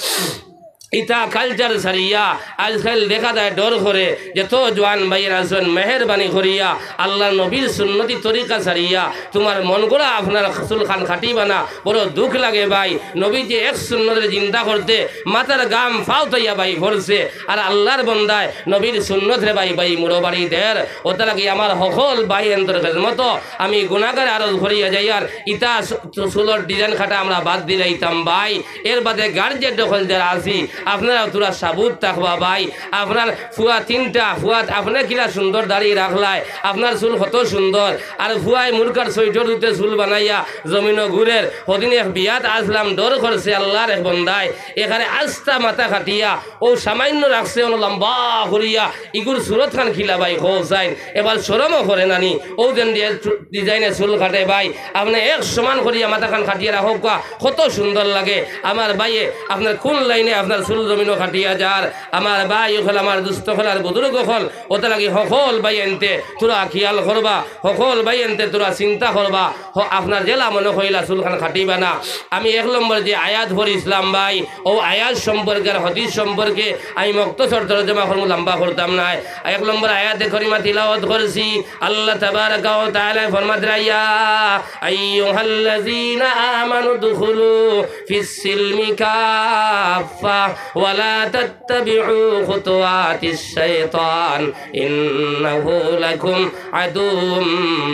ইতা culture ছাড়িয়া, আইজকাইল দেখা যায় ডর করে, যেতো জোয়ান ভাইয়াইন আছইন, মেহেরবানি করিয়া আল্লার নবীর সুন্নতি তরিকা ছাড়িয়া তুমার মন গড়া আপনার চুলখান কাটিবা না। বড় দুখ লাগে ভাই, নবীজির এক সুন্নতরে জিন্দা করতে মাথার ঘাম ফাও থইয়া ভাই পড়ছে, আর আল্লার বন্দায় নবীর সুন্নতরে ভাই ভাই মুড়ো বাড়ি দের। অতার লাগি আমার হকল ভাইয়াইন্তর খেদমতো আমি গুনাহগার আরজ করিয়া যাইয়ার, ইতা চু-, চুলর design কাটা আমরা বাদ দিলাইতাম ভাই। এর বাদে guardian অকল যারা আছি, আপনারা থুড়া সাবুত থাকবা ভাই। আপনার ফুয়া তিনটা, ফুয়া আপনে কিলা সুন্দর দাড়ি রাখলায়, আপনার চুল কত সুন্দর। আর ফুয়ায় মুরগার sweater দুতে চুল বানাইয়া জমিনো ঘুরের। হদিন এক বিয়াত আছলাম, ডর করছে আল্লার এক বন্দায়, এখানে আস্তা মাথা কাটিয়া অউ সামাইন্য রাখছে, অনো লম্বা করিয়া, ইগুর সুরতখান কিলা ভাই কছাইন, এবার শরমও করে না নি, অউ যেন দিয়া চু-, design-এ চুল কাটে ভাই, আপনে এক সমান করিয়া মাথাখান কাটিয়া রাখউক্কা, কত সুন্দর লাগে। আমার ভাইয়ে, আপনার কুন line-এ আপনার চুল জমিনো কাটিয়া যার? আমার ভাই অকল, আমার দুস্ত অকল, আর বুজুর্গ অকল, অতার লাগি হকল ভাইয়াইন্তে থুড়া খিয়াল করবা, হকল ভাইয়াইন্তে থুড়া চিন্তা করবা, হ-, আপনার যেলা মনে কইলা চুলখান কাটিবা না। আমি এক নম্বর যে আয়াত পড়ছিলাম ভাই, অউ আয়াত সম্পর্কে আর হাদিস সম্পর্কে আমি মুক্তসর তর্জমা করমু, লম্বা করতাম নায়। এক নম্বর আয়াতে করিমা তিলাওয়াত করছি, আল্লাহ তাবারাকা ওয়া তাআলায় ফরমাইরা, "ইয়া আইয়ুহাল্লাযীনা আমানু উদখুলু ফিস সিলমি কাফফা।" ولا تتبعوا خطوات الشيطان إنه لكم عدو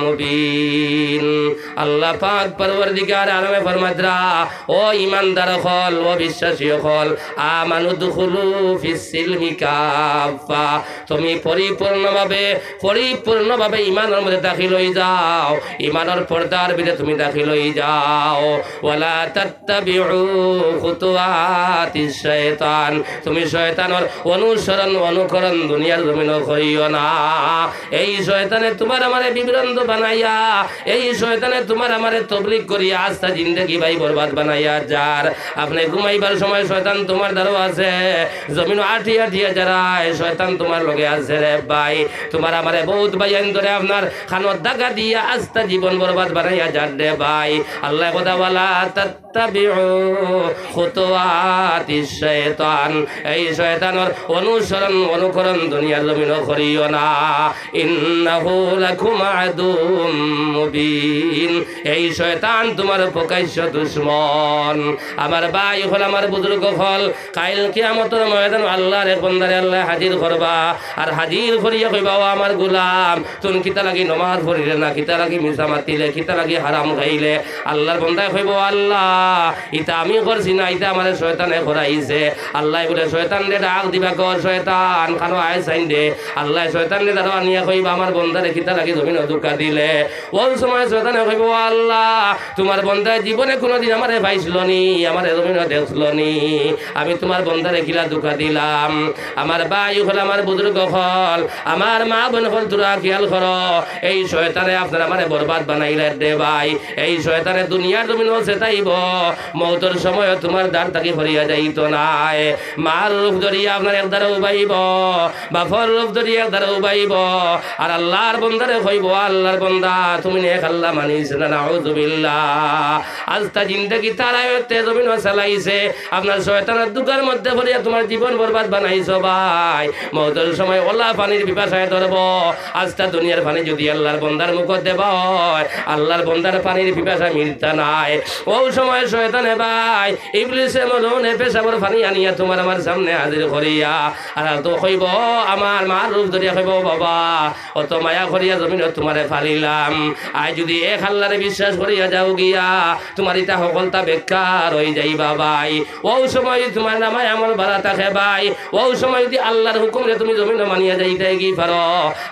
مبين। আল্লাহ পাক পরওয়ারদিগার আলমে ফরমাইতরা, ও ইমানদার অকল, ও বিশ্বাসী অকল, আমানু দুখুলু ফিস সিলমি কাফফা, তুমি পরিপূর্ণভাবে, পরিপূর্ণভাবে ইমানর মধ্যে দাখিল অই যাও, ইমানর পর্দার ভিতরে তুমি দাখিল অই যাও। ওয়ালা তাত্তাবিউ খুতুওয়াতিশ শায়তান, তুমি শয়তানর অনুসরণ, অনুকরণ দুনিয়ার জমিনো করিও না। এই শয়তানে তুমার আমারে বিভ্রান্ত বানাইয়া, এই শয়তানে তুমার আমারে তবলিগ করিয়া আস্তা জিন্দেগি ভাই বরবাদ বানাইয়া যার। আপনে ঘুমাইবার সময় শয়তান তুমার দ্বারো আছে, জমিনো আটিয়া আটিয়া যারায়, শয়তান তুমার লগে আছে রে ভাই। তুমার আমারে বউত ভাইয়াইন ধরে আপনার কানো ধাক্কা দিয়া আস্তা জীবন বরবাদ বানাইয়া যার রে ভাই। আল্লায় কইতা, ওয়ালা তাত্তাবিউ খুতুওয়াতিশ শায়তান, এই শয়তানর অনুসরণ, অনুকরণ দুনিয়ার জমিনো করিও না। ইন্নাহু লাকুম আদুউম মুবিন, এই শয়তান তুমার প্রকাশ্য দুশমন। আমার ভাই অকল, আমার বুজুর্গ অকল, কাইল কিয়ামতর ময়দানো আল্লাহর এক বন্দারে আল্লায় হাজির করবা, আর হাজির করিয়া কইবা, ও আমার গোলাম, তুই কিতা লাগি নমাজ পড়িলে না, কিতা লাগি মিছা মাতিলে, কিতা লাগি হারাম খাইলে? আল্লাহর বন্দায় কইবো, আল্লাহ, ইতা আমি করছি না, ইতা আমারে শয়তানে করাইছে। আল্লায় বুলে শয়তানরে ডাক দিবা, কও, শয়তান, কানো আয় চাইন দে। আল্লায় শয়তানরে দ্বারো আনিয়া কইবা, আমার বন্দারে কিতা লাগি জমিনো ধুকা দিলে? অউ সময় শয়তানে কইবো, আল্লাহ, তুমার বন্দায় জীবনে কুনুদিন আমারে পাইছিল নি, আমারে জমিনো দেখছিল নি, আমি তুমার বন্দারে কিলা ধুকা দিলাম? আমার ভাই অকল, আমার বুজুর্গ অকল, আমার মা বইন অকল, তোরা খিয়াল করো, এই শয়তানে আপনার আমারে বরবাদ বানাইলার রে ভাই। এই শয়তানে দুনিয়ার জমিনো সেতাইবো, মউতর সময়ও তুমার দ্বার থাকি ফরিয়া যাইতো নায়। মার রূপ ধরিয়া আপনার এক দ্বারো উবাইবো, বাপর রূপ ধরিয়া এক দ্বারো উবাইবো। আর আল্লাহর বন্দারে কইবো, আল্লাহর বন্দা, তুমি নেক আল্লাহ মানিছ না, নাউজুবিল্লাহ। আস্তা জিন্দেগি তারায়তে জমিনো চালাইছে, আপনার শয়তানর ধুকার মধ্যে পড়িয়া তুমার জীবন বরবাদ বানাইছো ভাই। মউতর সময় অলা পানির পিপাসায় ধরবো, আস্তা দুনিয়ার পানি যুদি আল্লাহর বন্দার মুখো দেবা অয়, আল্লাহর বন্দার পানির পিপাসা মিটতা নায়। অউ সময় শয়তানে ভাই, ইবলিসে মলউনে পেশাবর পানি আনিয়া তুমার আমার সামনে হাজির করিয়া, আর তো কইবো, আমার মার রূপ ধরিয়া কইবো, বাবা, অত মায়া করিয়া জমিনো তুমারে পালিলাম, আইজ যুদি এক আল্লাহরে বিশ্বাস করিয়া যাও গিয়া, তুমার ইতা হকলতা বেকার অই যাইবা ভাই। অউ সময় তুমার নামায় আমল বাড়া থাকে ভাই, অউ সময় যুদি আল্লাহর হুকুমরে তুমি জমিনো মানিয়া যাইতায় গি পারো,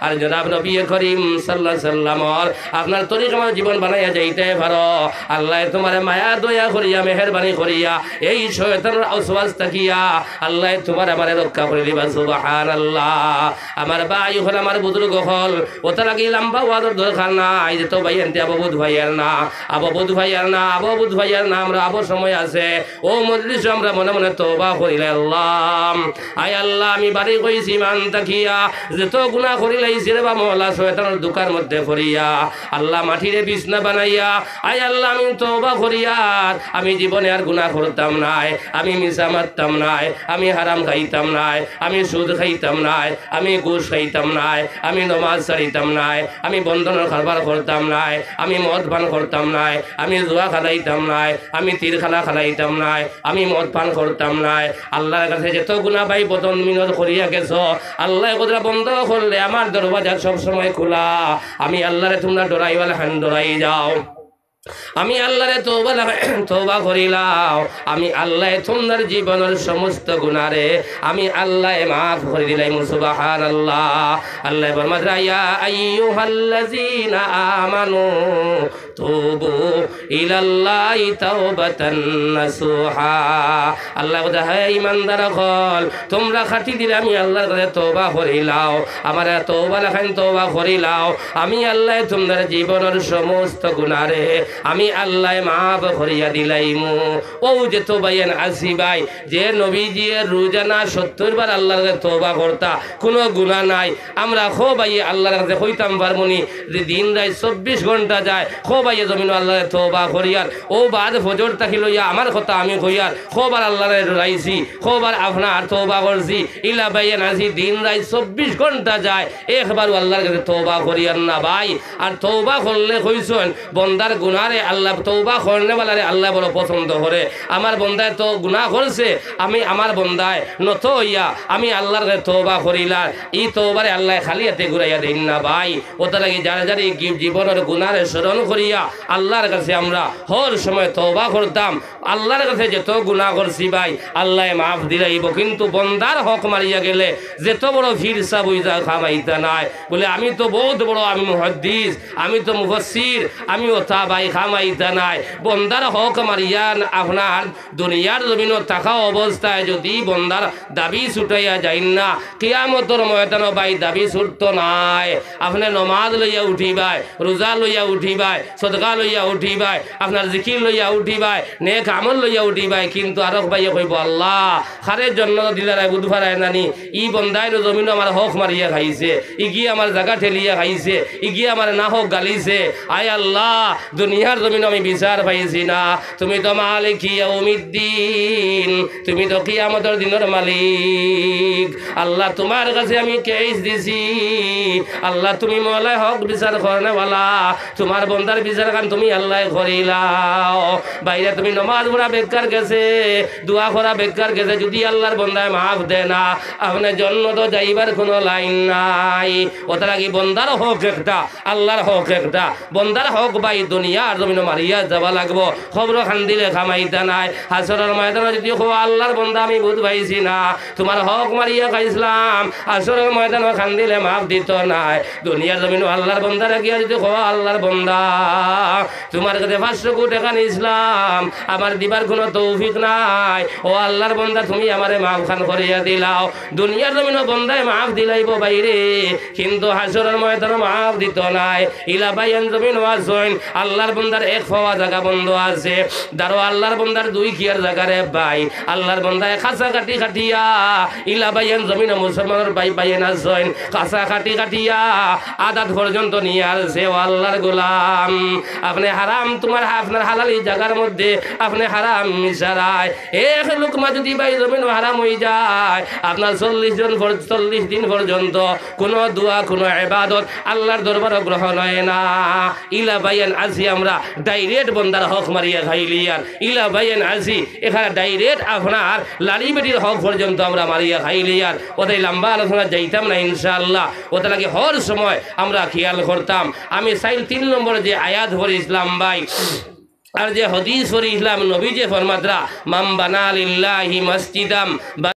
আর জনাব নবী করিম সাল্লাল্লাহু আলাইহি ওয়াসাল্লামর আপনার তরিকা মতো জীবন বানাইয়া যাইতায় পারো, আল্লায় তুমারে মায়া দয়া করিয়া, মেহেরবানি করিয়া, এই শয়তানর ওয়াসওয়াস থাকিয়া আল্লায় তুমার আমারে রক্ষা করি দিবা। সুবহানাল্লাহ। আমার ভাই অকল, আমার বুজুর্গ অকল, অতার লাগি লম্বা ওয়াজর দরকার নাই। যেতো ভাইয়াইন্তে আবো বুঝ পাইয়ার না, আবো বুঝ পাইয়ার না, আবো বুঝ পাইয়ার না, আমরা আবো সময় আছে। অউ মজলিসো আমরা মনে মনে তওবা করিলাই, আল্লাহ, আয় আল্লাহ, আমি বাড়ি কইছি ইমান থাকিয়া, যেতো গুনা করিলাইছি রে বা মওলা, শয়তানর ধুকার মধ্যে পড়িয়া, আল্লাহ, মাটিরে বিছনা বানাইয়া, আয় আল্লাহ, আমি তওবা করিয়ার, আমি জীবনে আর গুনা করতাম নায়, আমি মিছা মাততাম নায়, আমি হারাম খাইতাম নায়, আমি সুদ খাইতাম নায়, আমি ঘুষ খাইতাম নায়, আমি নমাজ ছাড়িতাম নায়, আমি বন্ধনর কারবার করতাম নায়, আমি মদ পান করতাম নায়, আমি জুয়া খেলাইতাম নায়, আমি তীর খেলা খেলাইতাম নায়, আমি মদ পান করতাম নায়। আল্লাহর কাছে যেতো গুনা ভাই বদন মিনত করিয়া গেছো, আল্লায় কইরা বন্দা অকলরে আমার দরওয়াজা সব সময় খোলা। আমি আল্লাহরে তুমরা ডরাইবার লাখান ডরাই যাও। আমি আল্লাহরে তওবা লাখান তওবা করিলাও। আমি আল্লায় তুমরার জীবনর সমস্ত গুনারে আমি আল্লায় মাফ করি দিলাইমু। সুবহানাল্লাহ। আল্লায় ফরমাইরা, ইয়া আইয়ুহাল্লাযীনা আমানু তুবু ইলাল্লাহি তাওবাতান নাসুহা। আল্লায় কইরা, হে ইমানদার অকল, তুমরা খাটি দিলে আমি আল্লাহর কাছে তওবা করিলাও, আমারে তওবা লাখান তওবা করিলাও। আমি আল্লায় তুমরার জীবনর সমস্ত গুনারে আমি আল্লায় মাফ করিয়া দিলাইমু। অউ যেতো ভাইয়াইন আছি ভাই, যে নবীজিয়ে রোজানা সত্তর বার আল্লাহর কাছে তওবা করতা, কুনু গুনা নাই। আমরা কও ভাই আল্লাহর কাছে কইতাম পারমুনি যে দিন রাইত চব্বিশ ঘন্টা যায়, কও ভাইয়ে জমিনো আল্লারে তওবা করিয়ার, অউ বাদ ফজর থাকি লইয়া আমার কথা আমি কইয়ার, কয়বার আল্লারে ডরাইছি, কয়বার আপনার তওবা করছি, ইলা ভাইয়ে নাজি দিন রাইত চব্বিশ ঘন্টা যায়, একবারও আল্লার গেছে তওবা করিয়ার না ভাই। আর তওবা করলে কইছইন, বন্দার গুনারে আল্লাহ, তওবা করনেওয়ালারে আল্লায় বড় পছন্দ করে। আমার বন্দায় তো গুনা করছে, আমি আমার বন্দায় নত অইয়া আমি আল্লার গেছে তওবা করিলার, ই তওবারে আল্লায় খালি আতে ঘুরাইয়া দেইন না ভাই। অতার লাগি যারা যারা ই গি-, জীবনর গুনারে স্মরণ করিয়া আল্লার গেছে আমরা হর সময় তওবা করতাম। আল্লার গেছে যত গুনা করছি ভাই, আল্লায় মাফ দিলাইবো, কিন্তু বন্দার হক মারিয়া গেলে যত বড় পীর সাব অই যাউক, কাম আইতা নায়। বলে, "আমি তো বউত বড়, আমি মুহাদ্দিস, আমি তো মুফাসসির, আমি অতা ভাই, কাম আইতা নায়।" বন্দার হক মারিয়া আপনার দুনিয়ার জমিনো থাকা অবস্থায় যদি বন্দার দাবি ছুটাইয়া যাইন না, কিয়ামতর ময়দানো ভাই দাবি ছুটতো নায়। আপনে নমাজ লইয়া উঠিবায়, রোজা লইয়া উঠিবায়, সদকা লইয়া উঠিবায়, আপনার জিকির লইয়া উঠিবায়, নেক আমল লইয়া উঠিবায়, কিন্তু আরক ভাইয়ে কইবো, "আল্লাহ, কারে জন্নত দিলারায় বুধ ফারায় নানি, ই বন্দায় লো জমিনো আমার হক মারিয়া খাইছে, ইগিয়ে আমার জাগা ঠেলিয়া খাইছে, ইগিয়ে আমার নাহক গালিছে। আয় আল্লাহ, দুনিয়ার জমিনো আমি বিচার পাইছি না, তুমি তো মালিকি ইয়াউমিদ্দিন, তুমি তো কিয়ামতর দিনর মালিক। আল্লাহ, তুমার গেছে আমি কেস দিছি, আল্লাহ, তুমি মওলায় হক বিচার করনেওয়ালা, তুমার বন্দার বিচারখান তুমি আল্লায় করিলাও।" ভাইরে, তুমি নমাজ পড়া বেক্কার গেছে, দোয়া করা বেক্কার গেছে, যদি আল্লার বন্দায় মাফ দেয় না, আপনে জন্নতো যাইবার কুনু লাইন নাই। অতার লাগি বন্দার হক একটা, আল্লার হক একটা। বন্দার হক ভাই দুনিয়ার জমিনো মারিয়া যাওয়া লাগবো, কবরো কান্দিলে কাম আইতা নায়। হাশরর ময়দানো যদি কও, "আল্লার বন্দা, আমি বুধ পাইছি না, তুমার হক মারিয়া খাইছলাম", হাশরর ময়দানো কান্দিলে মাফ দিতো নায়। দুনিয়ার জমিনো আল্লার বন্দারে গিয়া যদি কও, "আল্লার বন্দা, তুমার গেছে পাঁচশো কোটি টেকা নিছলাম, আমার দিবার কুনু তৌফিক নাই, ও আল্লার বন্দা, তুমি আমারে মাফ খান করিয়া দিলাও।" দুনিয়ার জমিনো বন্দায় মাফ দিলাইবো ভাইরে, কিন্তু হাশরর ময়দানো মাফ দিতো নায়। ইলা ভাইয়াইন জমিনো আছইন, আল্লার বন্দার এক পাওয়া জাগা বন্ধ আছে। ধরো আল্লার বন্দার দুই কিয়ার জাগা রে ভাই, আল্লার বন্দায় কাছা কাটি কাটিয়া, ইলা ভাইয়াইন জমিনো মুসলমানর ভাই ভাইয়াইন আছইন, কাছা কাটি কাটিয়া আদাত পর্যন্ত নিয়া আলছে। ও আল্লার গোলাম, আপনে হারাম, তুমার, আপনার হালালি জাগার মধ্যে আপনে হারাম মিশারায়। এক লুকমা যদি ভাই জমিনো হারাম অইযায়, আপনার চল্লিশ জন পর-, চল্লিশ দিন পর্যন্ত কুনু দোয়া, কুনু ইবাদত আল্লার দরবারো গ্রহণ অয় না। ইলা ভাইয়াইন আছি আমরা direct বন্দার হক মারিয়া খাইলিয়ার। ইলা ভাইয়াইন আছি এখানে direct আপনার লাড়ি বেটির হক পর্যন্ত আমরা মারিয়া খাইলিয়ার। অতায় লম্বা আলোচনা যাইতাম না ইনশাআল্লাহ। অতার লাগি হর সময় আমরা খিয়াল করতাম। আমি চাইর তিন নম্বর যে আয়াত পড়ছিলাম ভাই, আর যে হাদিস পড়ছিলাম, নবীজিয়ে ফরমাতরা, "মান বানা লিল্লাহি মসজিদাম